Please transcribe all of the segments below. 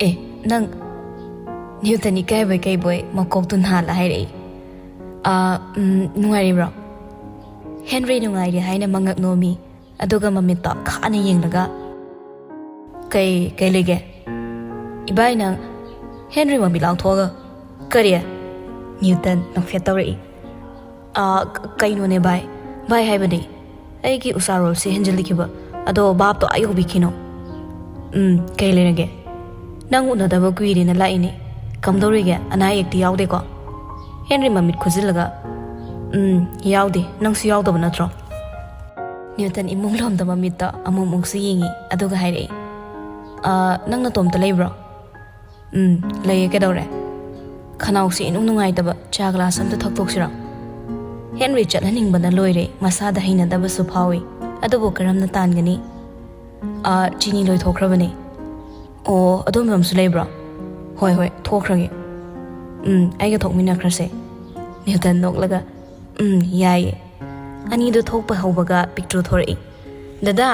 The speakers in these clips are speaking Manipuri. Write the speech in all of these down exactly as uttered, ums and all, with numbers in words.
ꯑꯦ, ꯅꯪ? ꯅ꯭ꯌꯨꯇꯟ ꯏꯀꯥꯏꯕꯣꯏ ꯀꯩꯕꯣꯏ ꯃꯀꯣꯛꯇꯨ ꯅꯥꯜꯂ ꯍꯥꯏꯔꯛꯏ꯫ "ꯑꯥ, ꯎꯝ, ꯅꯨꯡꯉꯥꯏꯔꯤꯕ꯭ꯔꯣ?" ꯍꯦꯟꯔꯤ ꯅꯨꯡꯉꯥꯏꯔꯤ ꯍꯥꯏꯅ ꯃꯉꯛ ꯅꯣꯝꯃꯤ, ꯑꯗꯨꯒ ꯃꯃꯤꯠꯇꯣ ꯈꯥꯅ ꯌꯦꯡꯂꯒ, "ꯀꯩ, ꯀꯩ ꯂꯩꯒꯦ?" "ꯏꯕꯥꯏ, ꯅꯪ?" ꯍꯦꯟꯔꯤ ꯃꯃꯤꯠ ꯂꯥꯎꯊꯣꯛꯑꯒ, "ꯀꯔꯤ?" ꯅ꯭ꯌꯨꯇꯟ ꯅꯣꯛꯐꯦꯠ ꯇꯧꯔꯛꯏ꯫ "ꯑꯥ, ꯀ-, ꯀꯩꯅꯣꯅꯦ ꯚꯥꯏ? ꯚꯥꯏ ꯍꯥꯏꯕꯅꯦ꯫ ꯑꯩꯒꯤ ꯎꯁꯥ ꯔꯣꯜꯁꯦ ꯍꯦꯟꯖꯤꯜꯂꯛꯈꯤꯕ꯫ ꯑꯗꯣ ꯚꯥꯞꯇꯣ ꯑꯥ ꯌꯧꯕꯤꯈꯤꯅꯣ꯫ ꯎꯝ, ꯀꯩ ꯂꯩꯔꯒꯦ? ꯅꯪ ꯎꯅꯗꯕ ꯀꯨꯏꯔꯦꯅ ꯂꯥꯛꯏꯅꯦ꯫ ꯀꯝꯗꯧꯔꯤꯒꯦ? ꯑꯅꯥ ꯑꯌꯦꯛꯇꯤ ꯌꯥꯎꯗꯦꯀꯣ?" ꯍꯦꯟꯔꯤ ꯃꯃꯤꯠ ꯈꯨꯖꯤꯜꯂꯒ, "ꯎꯝ, ꯌꯥꯎꯗꯦ꯫ ꯅꯪꯁꯨ ꯌꯥꯎꯗꯕ ꯅꯠꯇ꯭ꯔꯣ?" ꯅ꯭ꯌꯨꯇꯟ ꯏꯃꯨꯡ ꯂꯣꯝꯗ ꯃꯃꯤꯠꯇ ꯑꯃꯨꯛ ꯑꯃꯨꯛꯁꯨ ꯌꯦꯡꯉꯤ, ꯑꯗꯨꯒ ꯍꯥꯏꯔꯛꯏ, "ꯑꯥ, ꯅꯪ ꯅꯇꯣꯝꯇ ꯂꯩꯕ꯭ꯔꯣ?" "ꯎꯝ, ꯂꯩꯌꯦ, ꯀꯩꯗꯧꯔꯦ?" "ꯈꯅꯥꯎꯁꯦ ꯏꯅꯨꯡ ꯅꯨꯡꯉꯥꯏꯇꯕ, ꯆꯥ ꯒ꯭ꯂꯥꯁ ꯑꯝꯇ ꯊꯛꯇꯣꯛꯁꯤꯔꯣ?" ꯍꯦꯟꯔꯤ ꯆꯠꯍꯟꯅꯤꯡꯕꯅ ꯂꯣꯏꯔꯦ, ꯃꯁꯥꯗ ꯍꯩꯅꯗꯕꯁꯨ ꯐꯥꯎꯏ꯫ ꯑꯗꯨꯕꯨ ꯀꯔꯝꯅ ꯇꯥꯟꯒꯅꯤ? "ꯑꯥ, ꯆꯤꯅꯤ ꯂꯣꯏꯊꯣꯛꯈ꯭ꯔꯕꯅꯦ꯫" "ꯑꯣ, ꯑꯗꯣꯝꯗ ꯑꯃꯁꯨ ꯂꯩꯕ꯭ꯔꯣ?" "ꯍꯣꯏ, ꯍꯣꯏ, ꯊꯣꯛꯈ꯭ꯔꯒꯦ꯫" "ꯎꯝ, ꯑꯩꯒ ꯊꯣꯛꯃꯤꯟꯅꯈ꯭ꯔꯁꯦ꯫" ꯅ꯭ꯌꯨꯇꯟ ꯅꯣꯛꯂꯒ, "ꯎꯝ, ꯌꯥꯏꯌꯦ꯫" ꯑꯅꯤꯗꯨ ꯊꯣꯛꯄ ꯍꯧꯕꯒ ꯄꯤꯛꯇ꯭ꯔꯨ ꯊꯣꯔꯛꯏ꯫ "ꯗꯗꯥ!"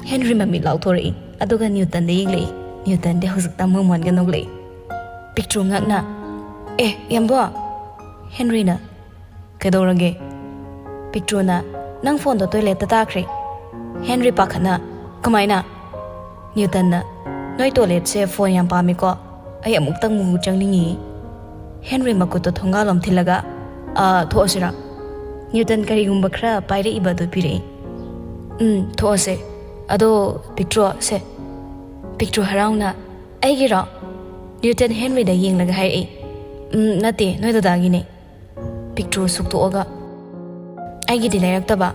ꯍꯦꯟꯔꯤ ꯃꯃꯤꯠ ꯂꯥꯎꯊꯣꯔꯛꯏ, ꯑꯗꯨꯒ ꯅ꯭ꯌꯨꯇꯟꯗ ꯌꯦꯡꯂꯛꯏ꯫ ꯅ꯭ꯌꯨꯇꯟꯗꯤ ꯍꯧꯖꯤꯛꯇ ꯃꯃꯣꯟꯒ ꯅꯣꯛꯂꯛꯏ꯫ ꯄꯤꯛꯇ꯭ꯔꯨ ꯉꯛꯅ, "ꯑꯦ, ꯌꯥꯝꯕꯣ!" ꯍꯦꯟꯔꯤꯅ, "ꯀꯩꯗꯧꯔꯒꯦ?" ꯄꯤꯛꯇ꯭ꯔꯨꯅ, "ꯅꯪ ꯐꯣꯟꯗꯣ ꯇꯣꯏꯂꯦꯠꯇ ꯇꯥꯈ꯭ꯔꯦ꯫" ꯍꯦꯟꯔꯤ ꯄꯥꯈꯠꯅ, "ꯀꯃꯥꯏꯅ?" ꯅ꯭ꯌꯨꯇꯟꯅ, "ꯅꯣꯏ ꯇꯣꯏꯂꯦꯠꯁꯦ ꯐꯣꯟ ꯌꯥꯝ ꯄꯥꯝꯃꯤꯀꯣ? ꯑꯩ ꯑꯃꯨꯛꯇꯪ ꯃꯨꯛ ꯆꯪꯅꯤꯡꯉꯤ꯫" ꯍꯦꯟꯔꯤ ꯃꯈꯨꯠꯇꯣ ꯊꯣꯡꯒꯥꯜꯂꯣꯝ ꯊꯤꯜꯂꯒ, "ꯑꯥ, ꯊꯣꯛꯑꯁꯤꯔꯥ?" ꯅ꯭ꯌꯨꯇꯟ ꯀꯔꯤꯒꯨꯝꯕ ꯈꯔ ꯄꯥꯏꯔꯛꯏꯕ ꯑꯗꯨ ꯄꯤꯔꯛꯏ꯫ "ꯎꯝ, ꯊꯣꯛꯑꯁꯦ꯫ ꯑꯗꯣ ꯄꯤꯛꯇ꯭ꯔꯨ, ꯁꯦ꯫" ꯄꯤꯛꯇ꯭ꯔꯨ ꯍꯔꯥꯎꯅ, "ꯑꯩꯒꯤꯔꯣ?" ꯅ꯭ꯌꯨꯇꯟ ꯍꯦꯟꯔꯤꯗ ꯌꯦꯡꯂꯒ ꯍꯥꯏꯔꯛꯏ꯫ "ꯎꯝ, ꯅꯠꯇꯦ, ꯅꯣꯏ ꯗꯗꯥꯒꯤꯅꯦ꯫" ꯄꯤꯛꯇ꯭ꯔꯨ ꯁꯨꯛꯇꯣꯛꯑꯒ, "ꯑꯩꯒꯤꯗꯤ ꯂꯩꯔꯛꯇꯕ꯫"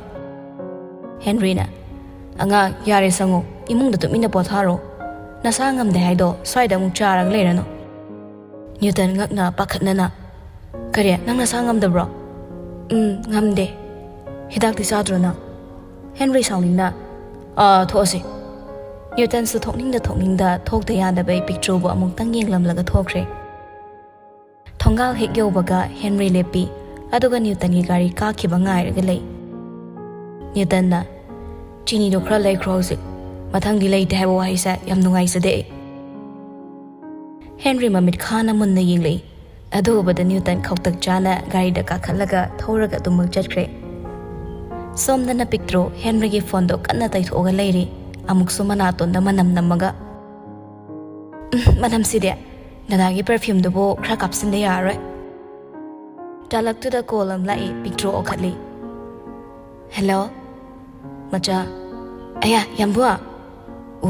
ꯍꯦꯟꯔꯤꯅ, "ꯑꯉꯥꯡ, ꯌꯥꯔꯦ ꯁꯪꯉꯨ, ꯏꯃꯨꯡꯗ ꯇꯨꯃꯤꯟꯅ ꯄꯣꯊꯥꯔꯣ꯫ ꯅꯁꯥ ꯉꯝꯗꯦ ꯍꯥꯏꯗꯣ ꯁ꯭ꯋꯥꯏꯗ ꯑꯃꯨꯛ ꯆꯥꯔꯒ ꯂꯩꯔꯅꯨ꯫" ꯅ꯭ꯌꯨꯇꯟ ꯉꯛꯅ ꯄꯥꯈꯠꯅꯅ, "ꯀꯔꯤ? ꯅꯪ ꯅꯁꯥ ꯉꯝꯗꯕ꯭ꯔꯣ?" "ꯎꯝ, ꯉꯝꯗꯦ꯫" "ꯍꯤꯗꯥꯛꯇꯤ ꯆꯥꯗ꯭ꯔꯣ ꯅꯪ?" ꯍꯦꯟꯔꯤ ꯁꯥꯎꯅꯤꯡꯅ, "ꯑꯥ, ꯊꯣꯛꯑꯁꯤ꯫" ꯅ꯭ꯌꯨꯇꯟꯁꯨ ꯊꯣꯛꯅꯤꯡꯗ ꯊꯣꯛꯅꯤꯡꯗ ꯊꯣꯛꯇ ꯌꯥꯗꯕꯩ ꯄꯤꯛꯇ꯭ꯔꯨꯕꯨ ꯑꯃꯨꯛꯇꯪ ꯌꯦꯡꯂꯝꯂꯒ ꯊꯣꯛꯈ꯭ꯔꯦ꯫ ꯊꯣꯡꯒꯥꯜ ꯍꯦꯛ ꯌꯧꯕꯒ ꯍꯦꯟꯔꯤ ꯂꯦꯞꯄꯤ, ꯑꯗꯨꯒ ꯅ꯭ꯌꯨꯇꯟꯒꯤ ꯒꯥꯔꯤ ꯀꯥꯈꯤꯕ ꯉꯥꯏꯔꯒ ꯂꯩ꯫ ꯅ꯭ꯌꯨꯇꯟꯅ, "ꯆꯤꯅꯤꯗꯣ ꯈꯔ ꯂꯩꯈ꯭ꯔꯣ ꯍꯧꯖꯤꯛ꯫ ꯃꯊꯪꯗꯤ ꯂꯩꯇꯦ ꯍꯥꯏꯕ ꯋꯥꯍꯩꯁꯦ ꯌꯥꯝ ꯅꯨꯡꯉꯥꯏꯖꯗꯦ ꯑꯩ꯫" ꯍꯦꯟꯔꯤ ꯃꯃꯤꯠ ꯈꯥꯅ ꯃꯨꯟꯅ ꯌꯦꯡꯂꯛꯏ꯫ ꯑꯗꯨ ꯎꯕꯗ ꯅ꯭ꯌꯨꯇꯟ ꯈꯧꯇꯛ ꯆꯥꯅ ꯒꯥꯔꯤꯗ ꯀꯥꯈꯠꯂꯒ ꯊꯧꯔꯒ ꯑꯗꯨꯃꯛ ꯆꯠꯈ꯭ꯔꯦ꯫ ꯁꯣꯝꯗꯅ ꯄꯤꯛꯇ꯭ꯔꯨ ꯍꯦꯟꯔꯤꯒꯤ ꯐꯣꯟꯗꯣ ꯀꯟꯅ ꯇꯩꯊꯣꯛꯑꯒ ꯂꯩꯔꯤ꯫ ꯑꯃꯨꯛꯁꯨ ꯃꯅꯥꯇꯣꯟꯗ ꯃꯅꯝ ꯅꯝꯃꯒ, "ꯎꯝ, ꯃꯅꯝꯁꯤꯗꯤ꯫ ꯗꯗꯥꯒꯤ ꯄꯔꯐ꯭ꯌꯨꯝꯗꯨꯕꯨ ꯈꯔ ꯀꯥꯞꯁꯤꯟꯗ ꯌꯥꯔꯔꯣꯏ꯫" ꯇꯥꯂꯛꯇꯨꯗ ꯀꯣꯜ ꯑꯃ ꯂꯥꯛꯏ꯫ ꯄꯤꯛꯇ꯭ꯔꯨ ꯑꯣꯈꯠꯂꯤ꯫ "ꯍꯦꯜꯂꯣ, ꯃꯆꯥ꯫" "ꯑꯌꯥ, ꯌꯥꯝꯕꯨ,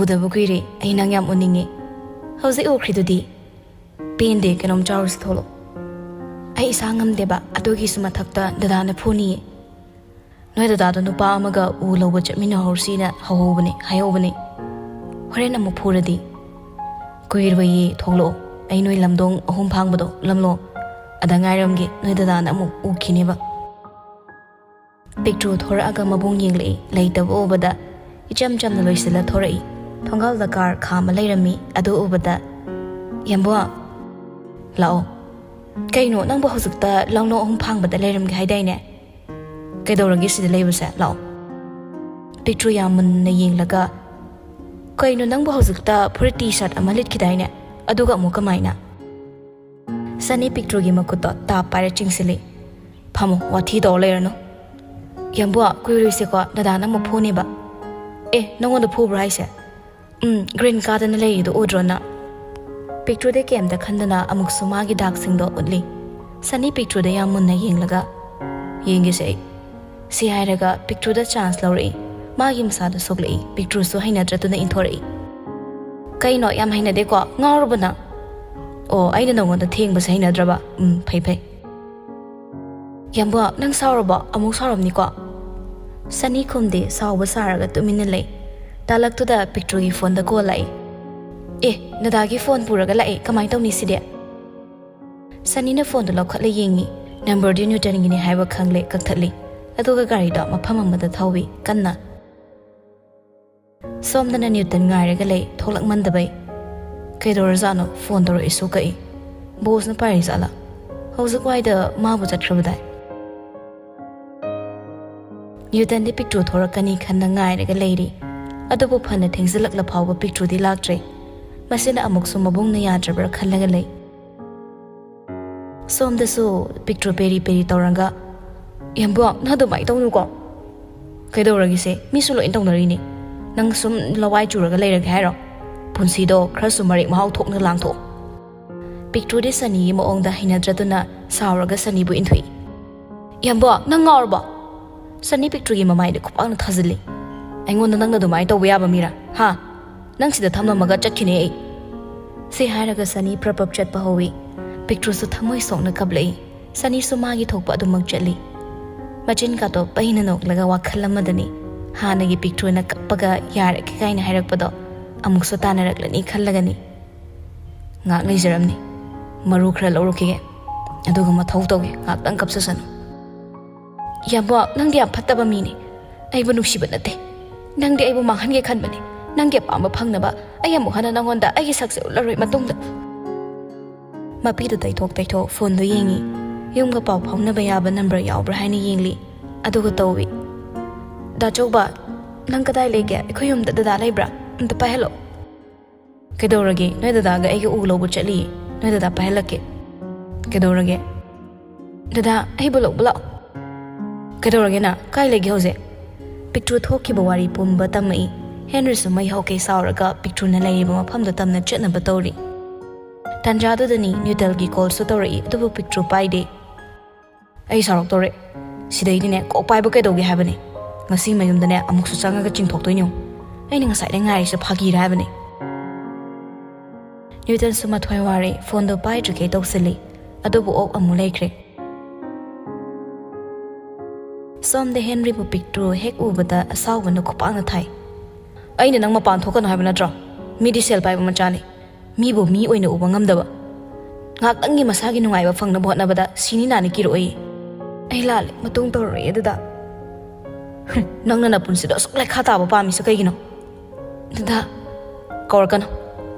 ꯎꯗꯕ ꯀꯨꯏꯔꯦ꯫ ꯑꯩ ꯅꯪ ꯌꯥꯝ ꯎꯅꯤꯡꯉꯤ꯫" "ꯍꯧꯖꯤꯛ ꯎꯈ꯭ꯔꯤꯗꯨꯗꯤ꯫" "ꯄꯦꯟꯗꯦ, ꯀꯩꯅꯣꯝ ꯆꯥꯔꯨꯁꯤ, ꯊꯣꯛꯂꯛꯑꯣ꯫" "ꯑꯩ ꯏꯁꯥ ꯉꯝꯗꯦꯕ, ꯑꯗꯨꯒꯤꯁꯨ ꯃꯊꯛꯇ ꯗꯗꯥꯅ ꯐꯨꯅꯤꯌꯦ꯫" "ꯅꯣꯏ ꯗꯗꯥꯗꯣ ꯅꯨꯄꯥ ꯑꯃꯒ ꯎ ꯂꯧꯕ ꯆꯠꯃꯤꯟꯅꯍꯧꯁꯤꯅ ꯍꯧꯍꯧꯕꯅꯦ, ꯍꯥꯏꯍꯧꯕꯅꯦ꯫" "ꯍꯣꯔꯦꯟ ꯑꯃꯨꯛ ꯐꯨꯔꯗꯤ?" "ꯀꯨꯏꯔꯣꯏꯌꯦ, ꯊꯣꯛꯂꯛꯑꯣ꯫ ꯑꯩ ꯅꯣꯏ ꯂꯝꯗꯣꯡ ꯑꯍꯨꯝ ꯐꯥꯡꯕꯗꯣ ꯎꯠꯂꯝꯂꯣ꯫ ꯑꯗ ꯉꯥꯏꯔꯝꯒꯦ, ꯅꯣꯏ ꯗꯗꯥꯅ ꯑꯃꯨꯛ ꯎꯈꯤꯅꯦꯕ꯫" ꯄꯤꯛꯇ꯭ꯔꯨ ꯊꯣꯔꯛꯑꯒ ꯃꯕꯨꯡ ꯌꯦꯡꯂꯛꯏ꯫ ꯂꯩꯇꯕ ꯎꯕꯗ ꯏꯆꯝ ꯆꯝꯅ ꯂꯣꯏꯁꯤꯜꯂ ꯊꯣꯔꯛꯏ꯫ ꯊꯣꯡꯒꯥꯜꯗ ꯀꯥꯔ ꯈꯥꯝꯃ ꯂꯩꯔꯝꯃꯤ꯫ ꯑꯗꯨ ꯎꯕꯗ, "ꯌꯥꯝꯕꯨ, ꯂꯥꯛꯑꯣ꯫" "ꯀꯩꯅꯣ, ꯅꯪꯕꯨ ꯍꯧꯖꯤꯛꯇ ꯂꯝꯗꯣꯡ ꯑꯍꯨꯝ ꯐꯥꯡꯕꯗ ꯂꯩꯔꯝꯒꯦ ꯍꯥꯏꯗꯥꯏꯅꯦ? ꯀꯩꯗꯧꯔꯒꯦ ꯁꯤꯗ ꯂꯩꯕꯁꯦ? ꯂꯥꯛꯑꯣ꯫" ꯄꯤꯛꯇ꯭ꯔꯨ ꯌꯥꯝ ꯃꯨꯟꯅ ꯌꯦꯡꯂꯒ, "ꯀꯩꯅꯣ, ꯅꯪꯕꯨ ꯍꯧꯖꯤꯛꯇ ꯐꯨꯔꯤꯠ ꯇꯤ ꯁꯥꯔꯠ ꯑꯃ ꯂꯤꯠꯈꯤꯗꯥꯏꯅꯦ? ꯑꯗꯨꯒ ꯑꯃꯨꯛ ꯀꯃꯥꯏꯅ?" ꯁꯅꯤ ꯄꯤꯛꯇ꯭ꯔꯨꯒꯤ ꯃꯈꯨꯠꯇꯣ ꯇꯥꯞ ꯄꯥꯏꯔ ꯆꯤꯡꯁꯤꯜꯂꯤ꯫ "ꯐꯝꯃꯣ, ꯋꯥꯊꯤ ꯇꯧꯔ ꯂꯩꯔꯅꯨ꯫" "ꯌꯥꯝꯕꯨ, ꯀꯨꯏꯔꯣꯏꯁꯦꯀꯣ, ꯗꯗꯥꯅ ꯑꯃꯨꯛ ꯐꯨꯅꯦꯕ꯫" "ꯑꯦ, ꯅꯪꯉꯣꯟꯗ ꯐꯨꯕ꯭ꯔꯣ ꯍꯥꯏꯁꯦ? ꯎꯝ, ꯒ꯭ꯔꯤꯟ ꯀꯥꯗꯅ ꯂꯩꯔꯤꯗꯣ ꯎꯗ꯭ꯔꯣ ꯅꯪ?" ꯄꯤꯛꯇ꯭ꯔꯨꯗꯤ ꯀꯩꯝꯇ ꯈꯟꯗꯅ ꯑꯃꯨꯛꯁꯨ ꯃꯥꯒꯤ ꯗꯥꯛꯁꯤꯡꯗꯣ ꯎꯠꯂꯤ꯫ ꯁꯅꯤ ꯄꯤꯛꯇ꯭ꯔꯨꯗ ꯌꯥꯝ ꯃꯨꯟꯅ ꯌꯦꯡꯂꯒ, "ꯌꯦꯡꯒꯦꯁꯦ ꯑꯩ꯫" ꯁꯤ ꯍꯥꯏꯔꯒ ꯄꯤꯛꯇ꯭ꯔꯨꯗ ꯆꯥꯟꯁ ꯂꯧꯔꯛꯏ꯫ ꯃꯥꯒꯤ ꯃꯁꯥꯗ ꯁꯣꯛꯂꯛꯏ꯫ ꯄꯤꯛꯇ꯭ꯔꯨꯁꯨ ꯍꯩꯅꯗ꯭ꯔꯗꯨꯅ ꯏꯟꯊꯣꯔꯛꯏ꯫ "ꯀꯩꯅꯣ, ꯌꯥꯝ ꯍꯩꯅꯗꯦꯀꯣ? ꯉꯥꯎꯔꯕꯣ ꯅꯪ?" "ꯑꯣ, ꯑꯩꯅ ꯅꯉꯣꯟꯗ ꯊꯦꯡꯕꯁꯦ ꯍꯩꯅꯗ꯭ꯔꯕ? ꯎꯝ, ꯐꯩ, ꯐꯩ꯫" "ꯌꯥꯝꯕꯨ, ꯅꯪ ꯁꯥꯎꯔꯕꯣ? ꯑꯃꯨꯛ ꯁꯥꯎꯔꯝꯅꯤꯀꯣ?" ꯁꯅꯤ ꯈꯨꯝꯗꯦ, ꯁꯥꯎꯕ ꯁꯥꯔꯒ ꯇꯨꯃꯤꯟꯅ ꯂꯩ꯫ ꯇꯥꯂꯛꯇꯨꯗ ꯄꯤꯛꯇ꯭ꯔꯨꯒꯤ ꯐꯣꯟꯗ ꯀꯣꯜ ꯂꯥꯛꯏ꯫ "ꯑꯦ, ꯗꯗꯥꯒꯤ ꯐꯣꯟ ꯄꯨꯔꯒ ꯂꯥꯛꯑꯦ, ꯀꯃꯥꯏꯅ ꯇꯧꯅꯤ ꯁꯤꯗꯤ?" ꯁꯅꯤꯅ ꯐꯣꯟꯗꯨ ꯂꯧꯈꯠꯂ ꯌꯦꯡꯉꯤ꯫ ꯅꯝꯕꯔꯗꯤ ꯅ꯭ꯌꯨꯇꯟꯒꯤꯅꯤ ꯍꯥꯏꯕ ꯈꯪꯂꯦ, ꯀꯛꯊꯠꯂꯤ꯫ ꯑꯗꯨꯒ ꯒꯥꯔꯤꯗꯣ ꯃꯐꯝ ꯑꯃꯗ ꯊꯧꯏ, ꯀꯟꯅ꯫ ꯁꯣꯝꯗꯅ ꯅ꯭ꯌꯨꯇꯟ ꯉꯥꯏꯔꯒ ꯂꯩ, ꯊꯣꯛꯂꯛꯃꯟꯗꯕꯩ꯫ "ꯀꯩꯗꯧꯔꯖꯥꯠꯅꯣ? ꯐꯣꯟ ꯇꯧꯔꯛꯏꯁꯨ ꯀꯛꯏ꯫ ꯕꯣꯁꯅ ꯄꯥꯏꯔꯤꯖꯥꯠꯂꯥ? ꯍꯧꯖꯤꯛ ꯋꯥꯏꯗ ꯃꯥꯕꯨ ꯆꯠꯈ꯭ꯔꯕꯗꯥꯏ?" ꯅ꯭ꯌꯨꯇꯟꯗꯤ ꯄꯤꯛꯇ꯭ꯔꯨ ꯊꯣꯔꯛꯀꯅꯤ ꯈꯟꯅ ꯉꯥꯏꯔꯒ ꯂꯩꯔꯤ꯫ ꯑꯗꯨꯕꯨ ꯐꯅ ꯊꯦꯡꯖꯤꯜꯂꯛꯂ ꯐꯥꯎꯕ ꯄꯤꯛꯇ꯭ꯔꯨꯗꯤ ꯂꯥꯛꯇ꯭ꯔꯦ꯫ ꯃꯁꯤꯅ ꯑꯃꯨꯛꯁꯨ ꯃꯕꯨꯡꯅ ꯌꯥꯗ꯭ꯔꯕ꯭ꯔꯥ ꯈꯜꯂꯒ ꯂꯩ꯫ ꯁꯣꯝꯗꯁꯨ ꯄꯤꯛꯇ꯭ꯔꯨ ꯄꯦꯔꯤ ꯄꯦꯔꯤ ꯇꯧꯔꯒ, "ꯏꯌꯥꯝꯕ, ꯅꯪ ꯑꯗꯨꯃꯥꯏꯅ ꯇꯧꯅꯨꯀꯣ꯫ ꯀꯩꯗꯧꯔꯒꯦꯁꯦ? ꯃꯤꯁꯨ ꯂꯣꯏ ꯇꯧꯅꯔꯤꯅꯤ꯫ ꯅꯪ ꯁꯨꯝ ꯂꯋꯥꯏ ꯆꯨꯔꯒ ꯂꯩꯔꯒꯦ ꯍꯥꯏꯔꯣ? ꯄꯨꯟꯁꯤꯗꯣ ꯈꯔꯁꯨ ꯃꯔꯦꯛ ꯃꯍꯥꯎ ꯊꯣꯛꯅ ꯂꯥꯡꯊꯣꯛꯑꯣ꯫" ꯄꯤꯛꯇ꯭ꯔꯨꯗꯤ ꯁꯅꯤꯒꯤ ꯃꯑꯣꯡꯗ ꯍꯩꯅꯗ꯭ꯔꯗꯨꯅ ꯁꯥꯎꯔꯒ ꯁꯅꯤꯕꯨ ꯏꯟꯊꯣꯛꯏ꯫ "ꯏꯌꯥꯝꯕ, ꯅꯪ ꯉꯥꯎꯔꯕꯣ?" ꯁꯅꯤ ꯄꯤꯛꯇ꯭ꯔꯨꯒꯤ ꯃꯃꯥꯏꯗ ꯈꯨꯄꯥꯛꯅ ꯊꯥꯖꯤꯜꯂꯤ꯫ "ꯑꯩꯉꯣꯟꯗ ꯅꯪꯅ ꯑꯗꯨꯃꯥꯏꯅ ꯇꯧꯕ ꯌꯥꯕ ꯃꯤꯔꯥ? ꯍꯥ? ꯅꯪ ꯁꯤꯗ ꯊꯝꯂꯝꯃꯒ ꯆꯠꯈꯤꯅꯦ ꯑꯩ꯫" ꯁꯤ ꯍꯥꯏꯔꯒ ꯁꯅꯤ ꯄ꯭ꯔꯞ ꯄ꯭ꯔꯞ ꯆꯠꯄ ꯍꯧꯏ꯫ ꯄꯤꯛꯇ꯭ꯔꯨꯁꯨ ꯊꯃꯣꯏ ꯁꯣꯛꯅ ꯀꯞꯂꯛꯏ꯫ ꯁꯅꯤꯁꯨ ꯃꯥꯒꯤ ꯊꯣꯛꯄ ꯑꯗꯨꯃꯛ ꯆꯠꯂꯤ꯫ ꯃꯆꯤꯟ ꯀꯥꯇꯣ ꯄꯩꯅ ꯅꯣꯛꯂꯒ ꯋꯥꯈꯜ ꯑꯃꯗꯅꯤ꯫ ꯍꯥꯟꯅꯒꯤ ꯄꯤꯛꯇ꯭ꯔꯨꯅ ꯀꯞꯄꯒ "ꯌꯥꯔꯒꯦ" ꯀꯥꯏꯅ ꯍꯥꯏꯔꯛꯄꯗꯣ ꯑꯃꯨꯛꯁꯨ ꯇꯥꯟꯅꯔꯛꯂꯅꯤ ꯈꯜꯂꯒꯅꯤ꯫ "ꯉꯥꯛ ꯂꯩꯖꯔꯝꯅꯤ꯫ ꯃꯔꯨ ꯈꯔ ꯂꯧꯔꯨꯈꯤꯒꯦ꯫ ꯑꯗꯨꯒ ꯃꯊꯧ ꯇꯧꯒꯦ꯫ ꯉꯥꯛꯇꯪ ꯀꯞꯆꯁꯅꯨ꯫" "ꯏꯌꯥꯝꯕ, ꯅꯪꯗꯤ ꯌꯥꯝ ꯐꯠꯇꯕ ꯃꯤꯅꯤ꯫ ꯑꯩꯕꯨ ꯅꯨꯡꯁꯤꯕ ꯅꯠꯇꯦ꯫ ꯅꯪꯗꯤ ꯑꯩꯕꯨ ꯃꯥꯡꯍꯟꯒꯦ ꯈꯟꯕꯅꯤ꯫ ꯅꯪꯒꯤ ꯑꯄꯥꯝꯕ ꯐꯪꯅꯕ ꯑꯩ ꯑꯃꯨꯛ ꯍꯟꯅ ꯅꯪꯉꯣꯟꯗ ꯑꯩꯒꯤ ꯁꯛꯁꯦ ꯎꯠꯂꯔꯣꯏ ꯃꯇꯨꯡꯗ꯫" ꯃꯄꯤꯗꯨ ꯇꯩꯊꯣꯛ ꯇꯩꯊꯣꯛ ꯐꯣꯟꯗꯣ ꯌꯦꯡꯉꯤ꯫ ꯌꯨꯝꯒ ꯄꯥꯎ ꯐꯥꯎꯅꯕ ꯌꯥꯕ ꯅꯝꯕꯔ ꯌꯥꯎꯕ꯭ꯔꯥ ꯍꯥꯏꯅ ꯌꯦꯡꯂꯤ꯫ ꯑꯗꯨꯒ ꯇꯧꯏ꯫ "ꯗꯥ ꯆꯧꯕ, ꯅꯪ ꯀꯗꯥꯏ ꯂꯩꯒꯦ? ꯑꯩꯈꯣꯏ ꯌꯨꯝꯗ ꯗꯗꯥ ꯂꯩꯕ꯭ꯔꯥ? ꯑꯝꯇ ꯄꯥꯏꯍꯜꯂꯣ꯫" "ꯀꯩꯗꯧꯔꯒꯦ? ꯅꯣꯏ ꯗꯗꯥꯒ ꯑꯩꯒ ꯎ ꯂꯧꯕ ꯆꯠꯂꯤꯌꯦ꯫ ꯅꯣꯏ ꯗꯗꯥ ꯄꯥꯏꯍꯜꯂꯛꯀꯦ꯫" "ꯀꯩꯗꯧꯔꯒꯦ? ꯗꯗꯥ, ꯑꯩꯕꯨ ꯂꯧꯕ ꯂꯥꯛꯑꯣ꯫" "ꯀꯩꯗꯧꯔꯒꯦ ꯅꯪ? ꯀꯥꯏ ꯂꯩꯒꯦ ꯍꯧꯖꯤꯛ?" ꯄꯤꯛꯇ꯭ꯔꯨ ꯊꯣꯛꯈꯤꯕ ꯋꯥꯔꯤ ꯄꯨꯝꯕ ꯇꯝꯃꯛꯏ꯫ ꯍꯦꯟꯔꯤꯁꯨ ꯃꯩ ꯍꯧꯈꯩ ꯁꯥꯎꯔꯒ ꯄꯤꯛꯇ꯭ꯔꯨꯅ ꯂꯩꯔꯤꯕ ꯃꯐꯝꯗ ꯇꯝꯅ ꯆꯠꯅꯕ ꯇꯧꯔꯤ꯫ ꯇꯥꯟꯖꯥꯗꯨꯗꯅꯤ ꯅ꯭ꯌꯨꯇꯟꯒꯤ ꯀꯣꯜꯁꯨ ꯇꯧꯔꯛꯏ, ꯑꯗꯨꯕꯨ ꯄꯤꯛꯇ꯭ꯔꯨ ꯄꯥꯏꯗꯦ꯫ "ꯑꯩ ꯁꯥꯎꯔꯛꯇꯧꯔꯦ꯫ ꯁꯤꯗꯩꯗꯤꯅꯦ ꯀꯣꯛ ꯄꯥꯏꯕ ꯀꯩꯗꯧꯒꯦ ꯍꯥꯏꯕꯅꯦ? ꯉꯁꯤ ꯃꯌꯨꯝꯗꯅꯦ ꯑꯃꯨꯛꯁꯨ ꯆꯪꯉꯒ ꯆꯤꯡꯊꯣꯛꯇꯣꯏꯅꯤ ꯌꯦꯡꯉꯨ꯫ ꯑꯩꯅ ꯉꯁꯥꯏꯗꯩ ꯉꯥꯏꯔꯤꯁꯦ ꯐꯥꯒꯤꯔ ꯍꯥꯏꯕꯅꯦ꯫" ꯅ꯭ꯌꯨꯇꯟꯁꯨ ꯃꯊ꯭ꯋꯥꯏ ꯋꯥꯔꯦ, ꯐꯣꯟꯗꯣ ꯄꯥꯏꯗ꯭ꯔꯤꯈꯩ ꯇꯧꯁꯤꯜꯂꯤ꯫ ꯑꯗꯨꯕꯨ ꯑꯣꯛ ꯑꯃꯨꯛ ꯂꯩꯈ꯭ꯔꯦ꯫ ꯁꯣꯝꯗ ꯍꯦꯟꯔꯤꯕꯨ ꯄꯤꯛꯇ꯭ꯔꯨ ꯍꯦꯛ ꯎꯕꯗ ꯑꯁꯥꯎꯕꯅ ꯈꯨꯄꯥꯛꯅ ꯊꯥꯏ꯫ "ꯑꯩꯅ ꯅꯪ ꯃꯄꯥꯟ ꯊꯣꯛꯀꯅꯨ ꯍꯥꯏꯕ ꯅꯠꯇ꯭ꯔꯣ? ꯃꯤꯗꯤ ꯁꯦꯜ ꯄꯥꯏꯕ ꯃꯆꯥꯅꯤ꯫ ꯃꯤꯕꯨ ꯃꯤ ꯑꯣꯏꯅ ꯎꯕ ꯉꯝꯗꯕ꯫ ꯉꯥꯛꯇꯪꯒꯤ ꯃꯁꯥꯒꯤ ꯅꯨꯡꯉꯥꯏꯕ ꯐꯪꯅꯕ ꯍꯣꯠꯅꯕꯗ ꯁꯤꯅꯤ ꯅꯥꯅꯤ ꯀꯤꯔꯛꯑꯣꯏꯌꯦ꯫" "ꯑꯩ ꯂꯥꯜꯂꯦ, ꯃꯇꯨꯡ ꯇꯧꯔꯔꯣꯏꯌꯦ ꯑꯗꯨꯗ꯫" "ꯍꯨꯝ, ꯅꯪꯅ ꯅꯄꯨꯟꯁꯤꯗꯣ ꯑꯁꯨꯛ ꯂꯩꯈꯥ ꯇꯥꯕ ꯄꯥꯝꯃꯤꯁꯦ ꯀꯩꯒꯤꯅꯣ?" "ꯗꯗꯥ꯫" "ꯀꯧꯔꯛꯀꯅꯨ꯫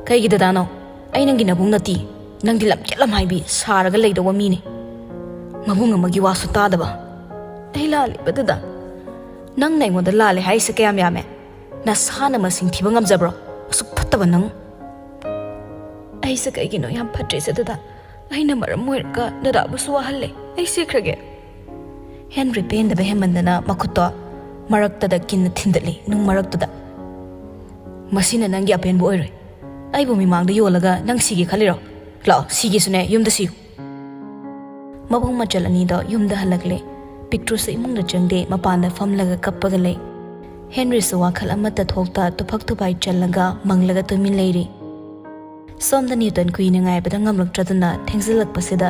ꯀꯩꯒꯤ ꯗꯗꯥꯅꯣ? ꯑꯩ ꯅꯪꯒꯤ ꯅꯕꯨꯡ ꯅꯠꯇꯦ꯫ ꯅꯪꯗꯤ ꯂꯝꯀꯦꯠ ꯂꯝꯍꯥꯏꯕꯤ ꯁꯥꯔꯒ ꯂꯩꯗꯧꯕ ꯃꯤꯅꯤ꯫ ꯃꯕꯨꯡ ꯑꯃꯒꯤ ꯋꯥꯁꯨ ꯇꯥꯗꯕ꯫" "ꯑꯩ ꯂꯥꯜꯂꯤꯕ ꯗꯗꯥ꯫" "ꯅꯪꯅ ꯑꯩꯉꯣꯟꯗ ꯂꯥꯜꯂꯦ ꯍꯥꯏꯔꯤꯁꯦ ꯀꯌꯥꯝ ꯌꯥꯝꯃꯦ? ꯅꯁꯥꯅ ꯃꯁꯤꯡ ꯊꯤꯕ ꯉꯝꯖꯕ꯭ꯔꯣ? ꯑꯁꯨꯛ ꯐꯠꯇꯕ ꯅꯪ!" ꯑꯩꯁꯦ ꯀꯩꯒꯤꯅꯣ ꯌꯥꯝ ꯐꯠꯇ꯭ꯔꯤꯁꯦ, ꯗꯗꯥ? ꯑꯩꯅ ꯃꯔꯝ ꯑꯣꯏꯔꯒ ꯗꯗꯥꯕꯨꯁꯨ ꯋꯥꯍꯜꯂꯦ꯫ ꯑꯩ ꯁꯤꯈ꯭ꯔꯒꯦ꯫ ꯍꯦꯟꯔꯤ ꯄꯦꯟꯗꯕ ꯍꯦꯟꯃꯟꯗꯅ ꯃꯈꯨꯠꯇꯣ ꯃꯔꯛꯇꯗ ꯀꯤꯟꯅ ꯊꯤꯟꯗꯠꯂꯤ, ꯅꯨꯡ ꯃꯔꯛꯇꯨꯗ꯫ "ꯃꯁꯤꯅ ꯅꯪꯒꯤ ꯑꯄꯦꯟꯕ ꯑꯣꯏꯔꯣꯏ꯫ ꯑꯩꯕꯨ ꯃꯤꯃꯥꯡꯗ ꯌꯣꯜꯂꯒ ꯅꯪ ꯁꯤꯒꯦ ꯈꯜꯂꯤꯔꯣ? ꯂꯥꯛꯑꯣ, ꯁꯤꯒꯦꯁꯨꯅꯦ, ꯌꯨꯝꯗ ꯁꯤꯌꯨ꯫" ꯃꯕꯨꯡ ꯃꯆꯜ ꯑꯅꯤꯗꯣ ꯌꯨꯝꯗ ꯍꯜꯂꯛꯂꯦ꯫ ꯄꯤꯛꯇ꯭ꯔꯨꯁꯨ ꯏꯃꯨꯡꯗ ꯆꯪꯗꯦ, ꯃꯄꯥꯟꯗ ꯐꯝꯂꯒ ꯀꯞꯄꯒ ꯂꯩ꯫ ꯍꯦꯟꯔꯤꯁꯨ ꯋꯥꯈꯜ ꯑꯃꯠꯇ ꯊꯣꯛꯇ ꯇꯨꯐꯛ ꯇꯨꯐꯥꯏ ꯆꯜꯂꯒ ꯃꯪꯂꯒ ꯇꯨꯃꯤꯟ ꯂꯩꯔꯤ꯫ ꯁꯣꯝꯗ ꯅ꯭ꯌꯨꯇꯟ ꯀꯨꯏꯅ ꯉꯥꯏꯕꯗ ꯉꯝꯂꯛꯇ꯭ꯔꯗꯨꯅ ꯊꯦꯡꯖꯤꯜꯂꯛꯄꯁꯤꯗ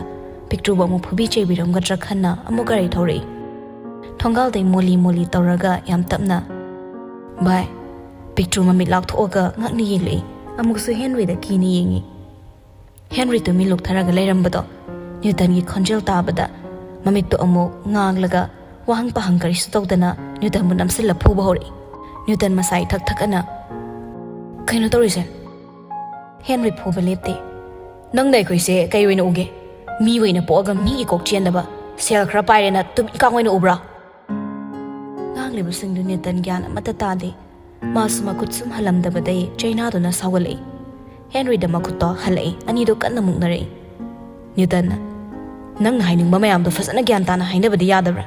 ꯄꯤꯛꯇ꯭ꯔꯨꯕꯨ ꯑꯃꯨꯛ ꯐꯨꯕꯤ ꯆꯩꯕꯤꯔꯝꯒꯗ꯭ꯔꯥ ꯈꯟꯅ ꯑꯃꯨꯛ ꯒꯥꯔꯤ ꯊꯧꯔꯛꯏ꯫ ꯊꯣꯡꯒꯥꯜꯗꯩ ꯃꯣꯂꯤ ꯃꯣꯂꯤ ꯇꯧꯔꯒ ꯌꯥꯝ ꯇꯞꯅ, "ꯚꯥꯏ꯫" ꯄꯤꯛꯇ꯭ꯔꯨ ꯃꯃꯤꯠ ꯂꯥꯎꯊꯣꯛꯑꯒ ꯉꯛꯅ ꯌꯦꯡꯂꯛꯏ꯫ ꯑꯃꯨꯛꯁꯨ ꯍꯦꯟꯔꯤꯗ ꯀꯤꯅ ꯌꯦꯡꯉꯤ꯫ ꯍꯦꯟꯔꯤ ꯇꯨꯃꯤꯟ ꯂꯨꯞꯊꯔꯒ ꯂꯩꯔꯝꯕꯗꯣ ꯅ꯭ꯌꯨꯇꯟꯒꯤ ꯈꯣꯟꯖꯦꯜ ꯇꯥꯕꯗ ꯃꯃꯤꯠꯇꯣ ꯑꯃꯨꯛ ꯉꯥꯡꯂꯒ ꯋꯥꯍꯪ ꯄꯥꯍꯪ ꯀꯔꯤꯁꯨ ꯇꯧꯗꯅ ꯅ꯭ꯌꯨꯇꯟꯕꯨ ꯅꯝꯁꯤꯜꯂ ꯐꯨꯕ ꯍꯧꯔꯛꯏ꯫ ꯅ꯭ꯌꯨꯇꯟ ꯃꯁꯥ ꯏꯊꯛ ꯊꯛ ꯑꯅ, "ꯀꯩꯅꯣ ꯇꯧꯔꯤꯁꯦ?" ꯍꯦꯟꯔꯤ ꯐꯨꯕ ꯂꯦꯞꯇꯦ꯫ "ꯅꯪꯅ ꯑꯩꯈꯣꯏꯁꯦ ꯀꯩ ꯑꯣꯏꯅ ꯎꯒꯦ? ꯃꯤ ꯑꯣꯏꯅ ꯄꯣꯛꯑꯒ ꯃꯤꯒꯤ ꯀꯣꯛ ꯆꯦꯟꯗꯕ, ꯁꯦꯜ ꯈꯔ ꯄꯥꯏꯔꯦꯅ ꯇꯨꯃꯤꯠ ꯀꯥꯡ ꯑꯣꯏꯅ ꯎꯕ꯭ꯔꯥ?" ꯉꯥꯡꯂꯤꯕꯁꯤꯡꯗꯨ ꯅ꯭ꯌꯨꯇꯟ ꯒ꯭ꯌꯥꯟ ꯑꯃꯠꯇ ꯇꯥꯗꯦ꯫ ꯃꯥꯁꯨ ꯃꯈꯨꯠ ꯁꯨꯝ ꯍꯜꯂꯝꯗꯕꯗꯩ ꯆꯩꯅꯥꯗꯨꯅ ꯁꯥꯎꯒꯠꯂꯛꯏ꯫ ꯍꯦꯟꯔꯤꯗ ꯃꯈꯨꯠꯇꯣ ꯍꯜꯂꯛꯏ, ꯑꯅꯤꯗꯣ ꯀꯟꯅ ꯃꯨꯛꯅꯔꯛꯏ꯫ ꯅ꯭ꯌꯨꯇꯟꯅ, "ꯅꯪꯅ ꯍꯥꯏꯅꯤꯡꯕ ꯃꯌꯥꯝꯗꯣ ꯐꯖꯅ ꯒ꯭ꯌꯥꯟ ꯇꯥꯅ ꯍꯥꯏꯅꯕꯗꯤ ꯌꯥꯗꯕ꯭ꯔꯥ?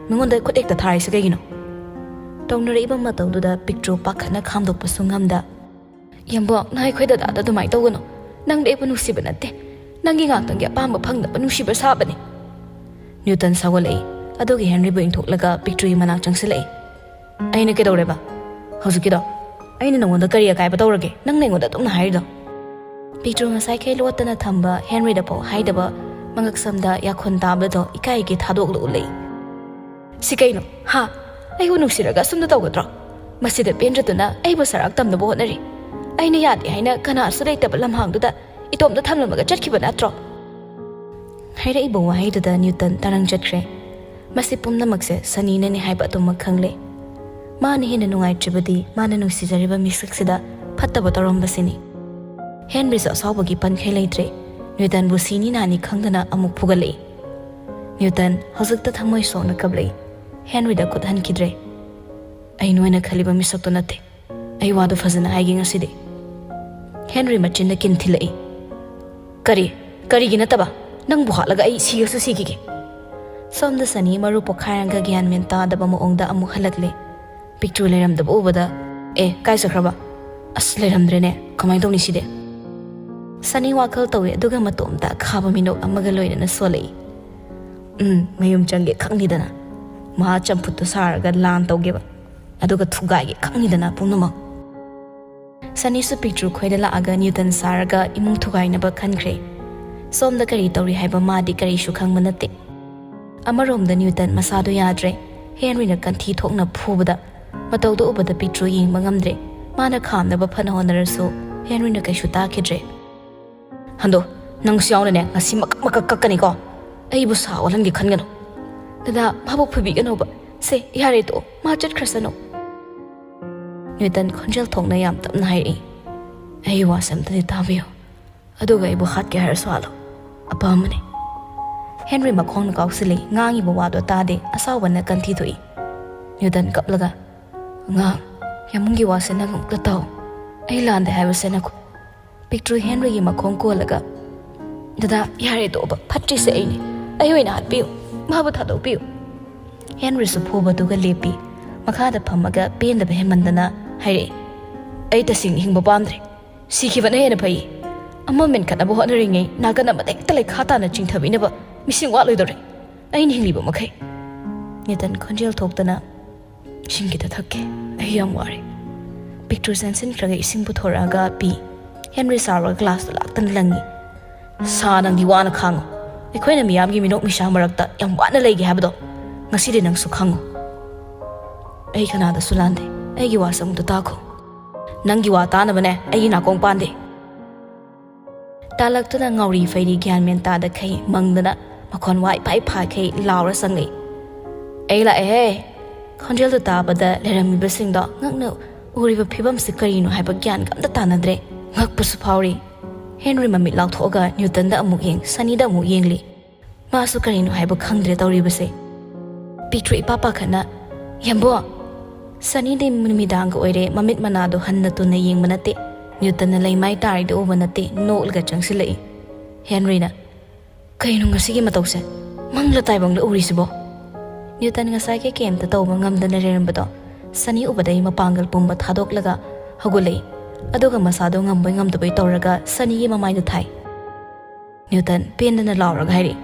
ꯃꯤꯉꯣꯟꯗ ꯈꯨꯠ ꯍꯦꯛꯇ ꯊꯥꯔꯤꯁꯦ ꯀꯩꯒꯤꯅꯣ?" ꯇꯧꯅꯔꯛꯏꯕ ꯃꯇꯧꯗꯨꯗ ꯄꯤꯛꯇ꯭ꯔꯨ ꯄꯥꯈꯠꯅ ꯈꯥꯝꯗꯣꯛꯄꯁꯨ ꯉꯝꯗ, "ꯌꯥꯝꯕꯣꯛ, ꯅꯪ ꯑꯩꯈꯣꯏ ꯗꯗꯥꯗ ꯑꯗꯨꯃꯥꯏꯅ ꯇꯧꯒꯅꯨ꯫ ꯅꯪꯗꯤ ꯑꯩꯕꯨ ꯅꯨꯡꯁꯤꯕ ꯅꯠꯇꯦ꯫ ꯅꯪꯒꯤ ꯉꯥꯛꯇꯪꯒꯤ ꯑꯄꯥꯝꯕ ꯐꯪꯅꯕ ꯅꯨꯡꯁꯤꯕ ꯁꯥꯕꯅꯤ꯫" ꯅ꯭ꯌꯨꯇꯟ ꯁꯥꯎꯒꯠꯂꯛꯏ꯫ ꯑꯗꯨꯒꯤ ꯍꯦꯟꯔꯤꯕꯨ ꯏꯟꯊꯣꯛꯂꯒ ꯄꯤꯛꯇ꯭ꯔꯨꯒꯤ ꯃꯅꯥꯛ ꯆꯪꯁꯤꯜꯂꯛꯏ꯫ "ꯑꯩꯅ ꯀꯩꯗꯧꯔꯦꯕ? ꯍꯧꯖꯤꯛꯀꯤꯗꯣ? ꯑꯩꯅ ꯅꯉꯣꯟꯗ ꯀꯔꯤ ꯑꯀꯥꯏꯕ ꯇꯧꯔꯒꯦ, ꯅꯪꯅ ꯑꯩꯉꯣꯟꯗ ꯑꯗꯨꯝꯅ ꯍꯥꯏꯔꯤꯗꯣ?" ꯄꯤꯛꯇ꯭ꯔꯨ ꯉꯁꯥꯏꯈꯩ ꯂꯣꯠꯇꯅ ꯊꯝꯕ ꯍꯦꯟꯔꯤꯗ ꯐꯥꯎ ꯍꯥꯏꯗꯕ ꯃꯉꯛꯁꯝꯗ ꯌꯥꯈꯣꯟ ꯇꯥꯕꯗꯣ ꯏꯀꯥꯏꯒꯤ ꯊꯥꯗꯣꯛꯂ ꯎꯠꯂꯛꯏ꯫ "ꯁꯤ ꯀꯩꯅꯣ? ꯍꯥ? ꯑꯩꯕꯨ ꯅꯨꯡꯁꯤꯔꯒ ꯑꯁꯨꯝꯅ ꯇꯧꯒꯗ꯭ꯔꯣ? ꯃꯁꯤꯗ ꯄꯦꯟꯗ꯭ꯔꯗꯨꯅ ꯑꯩꯕꯨ ꯁꯔꯥꯛ ꯇꯝꯅꯕ ꯍꯣꯠꯅꯔꯤ꯫ ꯑꯩꯅ ꯌꯥꯗꯦ ꯍꯥꯏꯅ ꯀꯅꯥꯁꯨ ꯂꯩꯇꯕ ꯂꯝꯍꯥꯡꯗꯨꯗ ꯏꯇꯣꯝꯇ ꯊꯝꯂꯝꯃꯒ ꯆꯠꯈꯤꯕ ꯅꯠꯇ꯭ꯔꯣ?" ꯍꯥꯏꯔꯛꯏꯕ ꯋꯥꯍꯩꯗꯨꯗ ꯅ꯭ꯌꯨꯇꯟ ꯇꯔꯪ ꯆꯠꯈ꯭ꯔꯦ꯫ ꯃꯁꯤ ꯄꯨꯝꯅꯃꯛꯁꯦ ꯁꯅꯤꯅꯅꯤ ꯍꯥꯏꯕ ꯑꯗꯨꯃꯛ ꯈꯪꯂꯦ꯫ ꯃꯥꯅ ꯍꯦꯟꯅ ꯅꯨꯡꯉꯥꯏꯇ꯭ꯔꯤꯕꯗꯤ ꯃꯥꯅ ꯅꯨꯡꯁꯤꯖꯔꯤꯕ ꯃꯤꯁꯛꯁꯤꯗ ꯐꯠꯇꯕ ꯇꯧꯔꯝꯕꯁꯤꯅꯤ꯫ ꯍꯦꯟꯔꯤꯁꯨ ꯑꯁꯥꯎꯕꯒꯤ ꯄꯟꯈꯩ ꯂꯩꯇ꯭ꯔꯦ꯫ ꯅ꯭ꯌꯨꯇꯟꯕꯨ ꯁꯤꯅꯤ ꯅꯥꯅꯤ ꯈꯪꯗꯅ ꯑꯃꯨꯛ ꯐꯨꯒꯠꯂꯛꯏ꯫ ꯅ꯭ꯌꯨꯇꯟ ꯍꯧꯖꯤꯛꯇ ꯊꯃꯣꯏ ꯁꯣꯛꯅ ꯀꯞꯂꯛꯏ꯫ ꯍꯦꯟꯔꯤꯗ ꯈꯨꯠ ꯍꯟꯈꯤꯗ꯭ꯔꯦ꯫ "ꯑꯩ ꯅꯣꯏꯅ ꯈꯜꯂꯤꯕ ꯃꯤꯁꯛꯇꯣ ꯅꯠꯇꯦ꯫ ꯑꯩ ꯋꯥꯗꯣ ꯐꯖꯅ ꯍꯥꯏꯒꯦ ꯉꯁꯤꯗꯤ꯫" ꯍꯦꯟꯔꯤ ꯃꯆꯤꯟꯗ ꯀꯤꯟ ꯊꯤꯜꯂꯛꯏ꯫ "ꯀꯔꯤ? ꯀꯔꯤꯒꯤ ꯅꯠꯇꯕ? ꯅꯪꯕꯨ ꯍꯥꯠꯂꯒ ꯑꯩ ꯁꯤꯔꯁꯨ ꯁꯤꯈꯤꯒꯦ?" ꯁꯣꯝꯗ ꯁꯅꯤ ꯃꯔꯨ ꯄꯣꯛꯈꯥꯏꯔꯒ ꯒ꯭ꯌꯥꯟ ꯃꯦꯟ ꯇꯥꯗꯕ ꯃꯑꯣꯡꯗ ꯑꯃꯨꯛ ꯍꯜꯂꯛꯂꯦ꯫ ꯄꯤꯛꯇ꯭ꯔꯨ ꯂꯩꯔꯝꯗꯕ ꯎꯕꯗ, "ꯑꯦ, ꯀꯥꯏ ꯆꯠꯈ꯭ꯔꯕ? ꯑꯁ, ꯂꯩꯔꯝꯗ꯭ꯔꯦꯅꯦ꯫ ꯀꯃꯥꯏꯅ ꯇꯧꯅꯤ ꯁꯤꯗꯤ?" ꯁꯅꯤ ꯋꯥꯈꯜ ꯇꯧꯏ, ꯑꯗꯨꯒ ꯃꯇꯣꯝꯇ ꯑꯈꯥꯕ ꯃꯤꯅꯣꯛ ꯑꯃꯒ ꯂꯣꯏꯅꯅ ꯁꯣꯜꯂꯛꯏ꯫ "ꯎꯝ, ꯃꯌꯨꯝ ꯆꯪꯒꯦ ꯈꯪꯅꯤꯗꯅ꯫ ꯃꯍꯥ ꯆꯝꯐꯨꯠꯇꯨ ꯁꯥꯔꯒ ꯂꯥꯟ ꯇꯧꯒꯦꯕ꯫ ꯑꯗꯨꯒ ꯊꯨꯒꯥꯏꯒꯦ ꯈꯪꯅꯤꯗꯅ ꯄꯨꯝꯅꯃꯛ꯫" ꯁꯅꯤꯁꯨ ꯄꯤꯛꯇ꯭ꯔꯨ ꯈꯣꯏꯗ ꯂꯥꯛꯑꯒ ꯅ꯭ꯌꯨꯇꯟ ꯁꯥꯔꯒ ꯏꯃꯨꯡ ꯊꯨꯒꯥꯏꯅꯕ ꯈꯟꯈ꯭ꯔꯦ꯫ ꯁꯣꯝꯗ ꯀꯔꯤ ꯇꯧꯔꯤ ꯍꯥꯏꯕ ꯃꯥꯗꯤ ꯀꯔꯤꯁꯨ ꯈꯪꯕ ꯅꯠꯇꯦ꯫ ꯑꯃꯔꯣꯝꯗ ꯅ꯭ꯌꯨꯇꯟ ꯃꯁꯥꯗꯣ ꯌꯥꯗ꯭ꯔꯦ꯫ ꯍꯦꯟꯔꯤꯅ ꯀꯟꯊꯤ ꯊꯣꯛꯅ ꯐꯨꯕꯗ ꯃꯇꯧꯗꯨ ꯎꯕꯗ ꯄꯤꯛꯇ꯭ꯔꯨ ꯌꯦꯡꯕ ꯉꯝꯗ꯭ꯔꯦ꯫ ꯃꯥꯅ ꯈꯥꯝꯅꯕ ꯐꯅ ꯍꯣꯠꯅꯔꯁꯨ ꯍꯦꯟꯔꯤꯅ ꯀꯩꯁꯨ ꯇꯥꯈꯤꯗ꯭ꯔꯦ꯫ "ꯍꯟꯗꯣ, ꯅꯪꯁꯨ ꯌꯥꯎꯅꯅꯦ ꯉꯁꯤ ꯃꯀꯛ ꯃꯀꯛ ꯀꯛꯀꯅꯤꯀꯣ꯫ ꯑꯩꯕꯨ ꯁꯥ ꯑꯣꯜꯍꯟꯒꯦ ꯈꯟꯒꯅꯨ꯫" "ꯗꯗꯥ, ꯃꯥꯕꯨ ꯐꯨꯕꯤꯒꯅꯣꯕ꯫ ꯁꯦ, ꯌꯥꯔꯦ, ꯇꯣꯛꯑꯣ, ꯃꯥ ꯆꯠꯈ꯭ꯔꯁꯅꯨ꯫" ꯅ꯭ꯌꯨꯇꯟ ꯈꯣꯟꯖꯦꯜ ꯊꯣꯛꯅ ꯌꯥꯝ ꯇꯞꯅ ꯍꯥꯏꯔꯛꯏ꯫ "ꯑꯩꯒꯤ ꯋꯥꯁꯦ ꯑꯝꯇꯗꯤ ꯇꯥꯕꯤꯌꯨ, ꯑꯗꯨꯒ ꯑꯩꯕꯨ ꯍꯥꯠꯀꯦ ꯍꯥꯏꯔꯁꯨ ꯍꯥꯠꯂꯣ, ꯑꯄꯥꯝꯕꯅꯤ꯫" ꯍꯦꯟꯔꯤ ꯃꯈꯣꯡꯅ ꯀꯥꯎꯁꯤꯜꯂꯤ, ꯉꯥꯡꯉꯤꯕ ꯋꯥꯗꯣ ꯇꯥꯗꯦ, ꯑꯁꯥꯎꯕꯅ ꯀꯟꯊꯤ ꯊꯣꯛꯏ꯫ ꯅ꯭ꯌꯨꯇꯟ ꯀꯞꯂꯒ, "ꯑꯉꯥꯡ, ꯌꯥꯝꯕꯨꯡꯒꯤ ꯋꯥꯁꯦ ꯅꯪ ꯑꯃꯨꯛꯇ ꯇꯥꯎ꯫ ꯑꯩ ꯂꯥꯟꯗꯦ ꯍꯥꯏꯕꯁꯦ ꯅꯈꯣ꯫" ꯄꯤꯛꯇ꯭ꯔꯨ ꯍꯦꯟꯔꯤꯒꯤ ꯃꯈꯣꯡ ꯀꯣꯜꯂꯒ, "ꯗꯗꯥ, ꯌꯥꯔꯦ ꯇꯣꯛꯑꯣꯕ, ꯐꯠꯇ꯭ꯔꯤꯁꯦ ꯑꯩꯅꯤ꯫ ꯑꯩ ꯑꯣꯏꯅ ꯍꯥꯠꯄꯤꯌꯨ, ꯃꯥꯕꯨ ꯊꯥꯗꯣꯛꯄꯤꯌꯨ꯫" ꯍꯦꯟꯔꯤꯁꯨ ꯐꯨꯕꯗꯨꯒ ꯂꯦꯞꯄꯤ꯫ ꯃꯈꯥꯗ ꯐꯝꯃꯒ ꯄꯦꯟꯗꯕ ꯍꯦꯟꯃꯟꯗꯅ ꯍꯥꯏꯔꯛꯏ, "ꯑꯩ ꯇꯁꯦꯡꯅ ꯍꯤꯡꯕ ꯄꯥꯝꯗ꯭ꯔꯦ꯫ ꯁꯤꯈꯤꯕꯅ ꯍꯦꯟꯅ ꯐꯩ꯫ ꯑꯃ ꯃꯦꯟꯈꯠꯅꯕ ꯍꯣꯠꯅꯔꯤꯉꯩ ꯅꯥꯀꯟ ꯑꯃꯗ ꯍꯦꯛꯇ ꯂꯩꯈꯥ ꯇꯥꯅ ꯆꯤꯡꯊꯕꯤꯅꯕ ꯃꯤꯁꯤꯡ ꯋꯥꯠꯂꯣꯏꯗꯧꯔꯦ꯫ ꯑꯩꯅ ꯍꯤꯡꯂꯤꯕ ꯃꯈꯩ꯫" ꯅ꯭ꯌꯨꯇꯟ ꯈꯣꯟꯖꯦꯜ ꯊꯣꯛꯇꯅ, "ꯏꯁꯤꯡ ꯈꯤꯇ ꯊꯛꯀꯦ, ꯑꯩ ꯌꯥꯝ ꯋꯥꯔꯦ꯫" ꯄꯤꯛꯇ꯭ꯔꯨ ꯆꯦꯟꯁꯤꯟꯈ꯭ꯔꯒ ꯏꯁꯤꯡ ꯄꯨꯊꯣꯔꯛꯑꯒ ꯄꯤ꯫ ꯍꯦꯟꯔꯤ ꯁꯥꯎꯔꯒ ꯒ꯭ꯂꯥꯁꯇꯨ ꯂꯥꯛꯇꯅ ꯂꯪꯉꯤ꯫ "ꯁꯥ, ꯅꯪꯗꯤ ꯋꯥꯅ ꯈꯥꯡꯉꯨ꯫ ꯑꯩꯈꯣꯏꯅ ꯃꯤꯌꯥꯝꯒꯤ ꯃꯤꯅꯣꯛ ꯃꯤꯁꯥ ꯃꯔꯛꯇ ꯌꯥꯝ ꯋꯥꯅ ꯂꯩꯒꯦ ꯍꯥꯏꯕꯗꯣ ꯉꯁꯤꯗꯤ ꯅꯪꯁꯨ ꯈꯪꯉꯨ꯫ ꯑꯩ ꯀꯅꯥꯗꯁꯨ ꯂꯥꯟꯗꯦ꯫ ꯑꯩꯒꯤ ꯋꯥꯁꯦ ꯑꯃꯨꯛꯇ ꯇꯥꯈꯣ꯫ ꯅꯪꯒꯤ ꯋꯥ ꯇꯥꯅꯕꯅꯦ ꯑꯩꯒꯤ ꯅꯥꯀꯣꯡ ꯄꯥꯟꯗꯦ꯫" ꯇꯥꯂꯛꯇꯨꯅ ꯉꯥꯎꯔꯤ ꯐꯩꯔꯤ ꯒ꯭ꯌꯥꯟ ꯃꯦꯟ ꯇꯥꯗꯈꯩ ꯃꯪꯗꯅ ꯃꯈꯣꯟ ꯋꯥ ꯏꯐꯥꯏ ꯐꯥꯈꯩ ꯂꯥꯎꯔ ꯆꯪꯂꯛꯏ꯫ "ꯑꯩ ꯂꯥꯛꯑꯦꯍꯦ!" ꯈꯣꯟꯖꯦꯜꯗꯨ ꯇꯥꯕꯗ ꯂꯩꯔꯝꯃꯤꯕꯁꯤꯡꯗꯣ ꯉꯛꯅ ꯎꯔꯤꯕ ꯐꯤꯕꯝꯁꯤ ꯀꯔꯤꯅꯣ ꯍꯥꯏꯕ ꯒ꯭ꯌꯥꯟꯒ ꯑꯝꯇ ꯇꯥꯅꯗ꯭ꯔꯦ꯫ ꯉꯛꯄꯁꯨ ꯐꯥꯎꯔꯤ꯫ ꯍꯦꯟꯔꯤ ꯃꯃꯤꯠ ꯂꯥꯎꯊꯣꯛꯑꯒ ꯅ꯭ꯌꯨꯇꯟꯗ ꯑꯃꯨꯛ ꯌꯦꯡ, ꯁꯅꯤꯗ ꯑꯃꯨꯛ ꯌꯦꯡꯂꯤ꯫ ꯃꯥꯁꯨ ꯀꯔꯤꯅꯣ ꯍꯥꯏꯕ ꯈꯪꯗ꯭ꯔꯦ ꯇꯧꯔꯤꯕꯁꯦ꯫ ꯄꯤꯛꯇ꯭ꯔꯨ ꯏꯄꯥ ꯄꯥꯈꯠꯅ, "ꯌꯥꯝꯕꯣ!" ꯁꯅꯤꯗꯤ ꯅꯨꯃꯤꯗꯥꯡꯒ ꯑꯣꯏꯔꯦ, ꯃꯃꯤꯠ ꯃꯅꯥꯗꯣ ꯍꯟꯅ ꯇꯨꯅ ꯌꯦꯡꯕ ꯅꯠꯇꯦ꯫ ꯅ꯭ꯌꯨꯇꯟꯅ ꯂꯩꯃꯥꯏ ꯇꯥꯔꯤꯗꯨ ꯎꯕ ꯅꯠꯇꯦ, ꯅꯣꯛꯂꯒ ꯆꯪꯁꯤꯜꯂꯛꯏ꯫ ꯍꯦꯟꯔꯤꯅ, "ꯀꯩꯅꯣ ꯉꯁꯤꯒꯤ ꯃꯇꯧꯁꯦ? ꯃꯪꯂ ꯇꯥꯏꯕꯪꯂ ꯎꯔꯤꯁꯤꯕꯣ?" ꯅ꯭ꯌꯨꯇꯟ ꯉꯁꯥꯏꯒꯤ ꯀꯩꯝꯇ ꯇꯧꯕ ꯉꯝꯗꯅ ꯂꯩꯔꯝꯕꯗꯣ ꯁꯅꯤ ꯎꯕꯗꯩ ꯃꯄꯥꯡꯒꯜ ꯄꯨꯝꯕ ꯊꯥꯗꯣꯛꯂꯒ ꯍꯧꯒꯠꯂꯛꯏ꯫ ꯑꯗꯨꯒ ꯃꯁꯥꯗꯣ ꯉꯝꯕꯣꯏ ꯉꯝꯗꯕꯣꯏ ꯇꯧꯔꯒ ꯁꯅꯤꯒꯤ ꯃꯃꯥꯏꯗ ꯊꯥꯏ꯫ ꯅ꯭ꯌꯨꯇꯟ ꯄꯦꯟꯗꯅ ꯂꯥꯎꯔꯒ ꯍꯥꯏꯔꯛꯏ,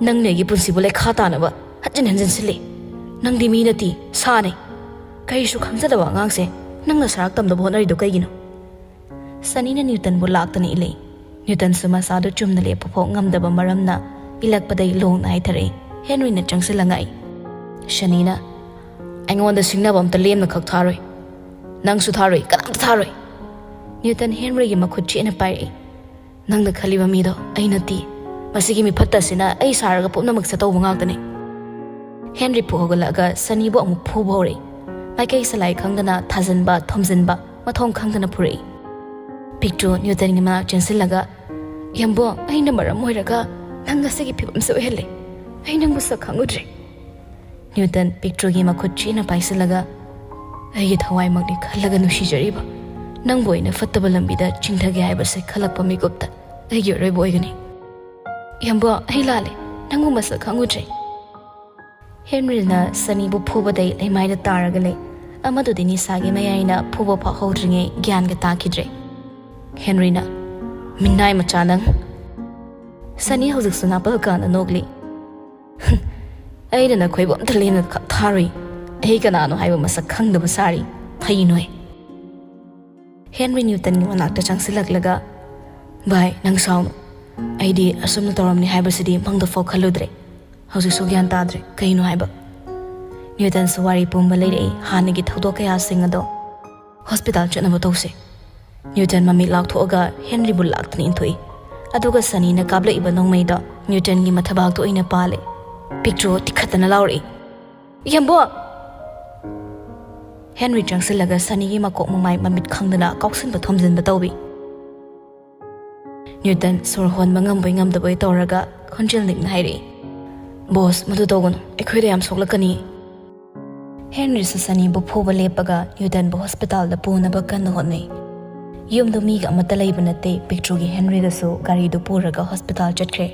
"ꯅꯪꯅ ꯑꯩꯒꯤ ꯄꯨꯟꯁꯤꯕꯨ ꯂꯩꯈꯥ ꯇꯥꯅꯕ ꯍꯟꯖꯤꯟ ꯍꯟꯖꯤꯟ ꯁꯤꯜꯂꯤ꯫ ꯅꯪꯗꯤ ꯃꯤ ꯅꯠꯇꯦ, ꯁꯥꯅꯤ꯫ ꯀꯔꯤꯁꯨ ꯈꯪꯖꯗꯕ ꯑꯉꯥꯡꯁꯦ ꯅꯪꯅ ꯁꯔꯥꯛ ꯇꯝꯅꯕ ꯍꯣꯠꯅꯔꯤꯗꯣ ꯀꯩꯒꯤꯅꯣ?" ꯁꯅꯤꯅ ꯅ꯭ꯌꯨꯇꯟꯕꯨ ꯂꯥꯛꯇꯅ ꯏꯜꯂꯤ꯫ ꯅ꯭ꯌꯨꯇꯟꯁꯨ ꯃꯁꯥꯗꯨ ꯆꯨꯝꯅ ꯂꯦꯞꯄ ꯐꯥꯎ ꯉꯝꯗꯕ ꯃꯔꯝꯅ ꯏꯜꯂꯛꯄꯗꯩ ꯂꯣꯡꯅ ꯍꯥꯏꯊꯔꯛꯏ꯫ ꯍꯦꯟꯔꯤꯅ ꯆꯪꯁꯤꯜꯂ ꯉꯥꯛꯏ꯫ ꯁꯅꯤꯅ, "ꯑꯩꯉꯣꯟꯗ ꯁꯤꯡꯅꯕ ꯑꯝꯇ ꯂꯦꯝꯅ ꯈꯛ ꯊꯥꯔꯣꯏ꯫ ꯅꯪꯁꯨ ꯊꯥꯔꯣꯏ, ꯀꯅꯥꯝꯇ ꯊꯥꯔꯣꯏ!" ꯅ꯭ꯌꯨꯇꯟ ꯍꯦꯟꯔꯤꯒꯤ ꯃꯈꯨꯠ ꯆꯦꯠꯅ ꯄꯥꯏꯔꯛꯏ꯫ "ꯅꯪꯅ ꯈꯜꯂꯤꯕ ꯃꯤꯗꯣ ꯑꯩ ꯅꯠꯇꯦ꯫ ꯃꯁꯤꯒꯤ ꯃꯤꯐꯠꯇ ꯑꯁꯤꯅ ꯑꯩ ꯁꯥꯔꯒ ꯄꯨꯝꯅꯃꯛꯁꯦ ꯇꯧꯕ ꯉꯥꯛꯇꯅꯤ꯫" ꯍꯦꯟꯔꯤ ꯐꯨ ꯍꯧꯒꯠꯂꯛꯑꯒ ꯁꯅꯤꯕꯨ ꯑꯃꯨꯛ ꯐꯨꯕ ꯍꯧꯔꯛꯏ꯫ ꯃꯥꯏꯀꯩ ꯁꯂꯥꯏ ꯈꯪꯗꯅ ꯊꯥꯖꯤꯟꯕ, ꯊꯣꯝꯖꯤꯟꯕ, ꯃꯊꯣꯡ ꯈꯪꯗꯅ ꯐꯨꯔꯛꯏ꯫ ꯄꯤꯛꯇ꯭ꯔꯨ ꯅ꯭ꯌꯨꯇꯟꯒꯤ ꯃꯅꯥꯛ ꯆꯦꯟꯁꯤꯜꯂꯒ, "ꯌꯥꯝꯕꯨꯡ, ꯑꯩꯅ ꯃꯔꯝ ꯑꯣꯏꯔꯒ ꯅꯪ ꯉꯁꯤꯒꯤ ꯐꯤꯕꯝꯁꯦ ꯑꯣꯏꯍꯜꯂꯦ꯫ ꯑꯩ ꯅꯪꯕꯨ ꯁꯛ ꯈꯪꯉꯨꯗ꯭ꯔꯦ꯫" ꯅ꯭ꯌꯨꯇꯟ ꯄꯤꯛꯇ꯭ꯔꯨꯒꯤ ꯃꯈꯨꯠ ꯆꯦꯠꯅ ꯄꯥꯏꯁꯤꯜꯂꯒ, "ꯑꯩꯒꯤ ꯊꯋꯥꯏꯃꯛꯅꯤ ꯈꯜꯂꯒ ꯅꯨꯡꯁꯤꯖꯔꯤꯕ꯫ ꯅꯪꯕꯨ ꯑꯩꯅ ꯐꯠꯇꯕ ꯂꯝꯕꯤꯗ ꯆꯤꯡꯊꯒꯦ ꯍꯥꯏꯕꯁꯦ ꯈꯜꯂꯛꯄ ꯃꯤꯀꯨꯞꯇ ꯑꯩꯒꯤ ꯑꯔꯣꯏꯕ ꯑꯣꯏꯒꯅꯤ꯫ ꯌꯥꯝꯕꯨꯡ, ꯑꯩ ꯂꯥꯜꯂꯦ꯫ ꯅꯪꯕꯨ ꯃꯁꯛ ꯈꯪꯉꯨꯗ꯭ꯔꯦ꯫" ꯍꯦꯟꯔꯤꯅ ꯁꯅꯤꯕꯨ ꯐꯨꯕꯗꯩ ꯂꯩꯃꯥꯏꯗ ꯇꯥꯔꯒ ꯂꯩ꯫ ꯑꯃꯗꯨꯗꯤ ꯅꯤꯁꯥꯒꯤ ꯃꯌꯥꯏꯅ ꯐꯨꯕ ꯐꯥꯎ ꯍꯧꯗ꯭ꯔꯤꯉꯩ ꯒ꯭ꯌꯥꯟꯒ ꯇꯥꯈꯤꯗ꯭ꯔꯦ꯫ ꯍꯦꯟꯔꯤꯅ, "ꯃꯤꯅꯥꯏ ꯃꯆꯥ ꯅꯪ!" ꯁꯅꯤ ꯍꯧꯖꯤꯛꯁꯨ ꯅꯥꯄꯜ ꯀꯥꯅ ꯅꯣꯛꯂꯤ꯫ "ꯑꯩꯅ ꯅꯈꯣꯏꯕꯨ ꯑꯝꯇ ꯂꯦꯝꯅ ꯈꯛ ꯊꯥꯔꯨꯏ꯫ ꯑꯩ ꯀꯅꯥꯅꯣ ꯍꯥꯏꯕ ꯃꯁꯛ ꯈꯪꯗꯕ ꯁꯥꯔꯤ꯫ ꯐꯩ ꯅꯣꯏ꯫" ꯍꯦꯟꯔꯤ ꯅ꯭ꯌꯨꯇꯟꯒꯤ ꯃꯅꯥꯛꯇ ꯆꯪꯁꯤꯜꯂꯛꯂꯒ, "ꯚꯥꯏ, ꯅꯪ ꯁꯥꯎꯅꯨ꯫ ꯑꯩꯗꯤ ꯑꯁꯨꯝꯅ ꯇꯧꯔꯝꯅꯤ ꯍꯥꯏꯕꯁꯤꯗꯤ ꯃꯪꯗ ꯐꯥꯎ ꯈꯜꯂꯨꯗ꯭ꯔꯦ꯫ ꯍꯧꯖꯤꯛꯁꯨ ꯒ꯭ꯌꯥꯟ ꯇꯥꯗ꯭ꯔꯦ ꯀꯩꯅꯣ ꯍꯥꯏꯕ꯫" ꯅ꯭ꯌꯨꯇꯟꯁꯨ ꯋꯥꯔꯤ ꯄꯨꯝꯕ ꯂꯩꯔꯛꯏ, ꯍꯥꯟꯅꯒꯤ ꯊꯧꯗꯣꯛ ꯀꯌꯥꯁꯤꯡ ꯑꯗꯣ꯫ "ꯍꯣꯁꯄꯤꯇꯥꯜ ꯆꯠꯅꯕ ꯇꯧꯁꯦ꯫" ꯅ꯭ꯌꯨꯇꯟ ꯃꯃꯤꯠ ꯂꯥꯎꯊꯣꯛꯑꯒ ꯍꯦꯟꯔꯤꯕꯨ ꯂꯥꯛꯇꯅ ꯏꯟꯊꯣꯛꯏ꯫ ꯑꯗꯨꯒ ꯁꯅꯤꯅ ꯀꯥꯞꯂꯛꯏꯕ ꯅꯣꯡꯃꯩꯗꯣ ꯅ꯭ꯌꯨꯇꯟꯒꯤ ꯃꯊꯕꯥꯛꯇ ꯑꯣꯏꯅ ꯄꯥꯜꯂꯦ꯫ ꯄꯤꯛꯇ꯭ꯔꯨ ꯇꯤꯛꯈꯠꯇꯅ ꯂꯥꯎꯔꯛꯏ, "ꯌꯥꯝꯕꯨꯡ!" ꯍꯦꯟꯔꯤ ꯆꯪꯁꯤꯜꯂꯒ ꯁꯅꯤꯒꯤ ꯃꯀꯣꯛ ꯃꯃꯥꯏ ꯃꯃꯤꯠ ꯈꯪꯗꯅ ꯀꯥꯎꯁꯤꯟꯕ ꯊꯣꯝꯖꯤꯟꯕ ꯇꯧꯏ꯫ ꯅ꯭ꯌꯨꯇꯟ ꯁꯣꯔ ꯍꯣꯟꯕ ꯉꯝꯕꯣꯏ ꯉꯝꯗꯕꯣꯏ ꯇꯧꯔꯒ ꯈꯣꯟꯖꯦꯜ ꯅꯤꯛꯅ ꯍꯥꯏꯔꯛꯏ, "ꯕꯣꯁ, ꯃꯗꯨ ꯇꯧꯒꯅꯨ, ꯑꯩꯈꯣꯏꯗ ꯌꯥꯝ ꯁꯣꯛꯂꯛꯀꯅꯤ꯫" ꯍꯦꯟꯔꯤꯁꯨ ꯁꯅꯤꯕꯨ ꯐꯨꯕ ꯂꯦꯞꯄꯒ ꯅ꯭ꯌꯨꯇꯟꯕꯨ ꯍꯣꯁꯄꯤꯇꯥꯜꯗ ꯄꯨꯅꯕ ꯀꯟꯅ ꯍꯣꯠꯅꯩ꯫ ꯌꯨꯝꯗꯣ ꯃꯤꯒ ꯑꯃꯠꯇ ꯂꯩꯕ ꯅꯠꯇꯦ꯫ ꯄꯤꯛꯇ꯭ꯔꯨꯒꯤ ꯍꯦꯟꯔꯤꯒꯁꯨ ꯒꯥꯔꯤꯗꯨ ꯄꯨꯔꯒ ꯍꯣꯁꯄꯤꯇꯥꯜ ꯆꯠꯈ꯭ꯔꯦ꯫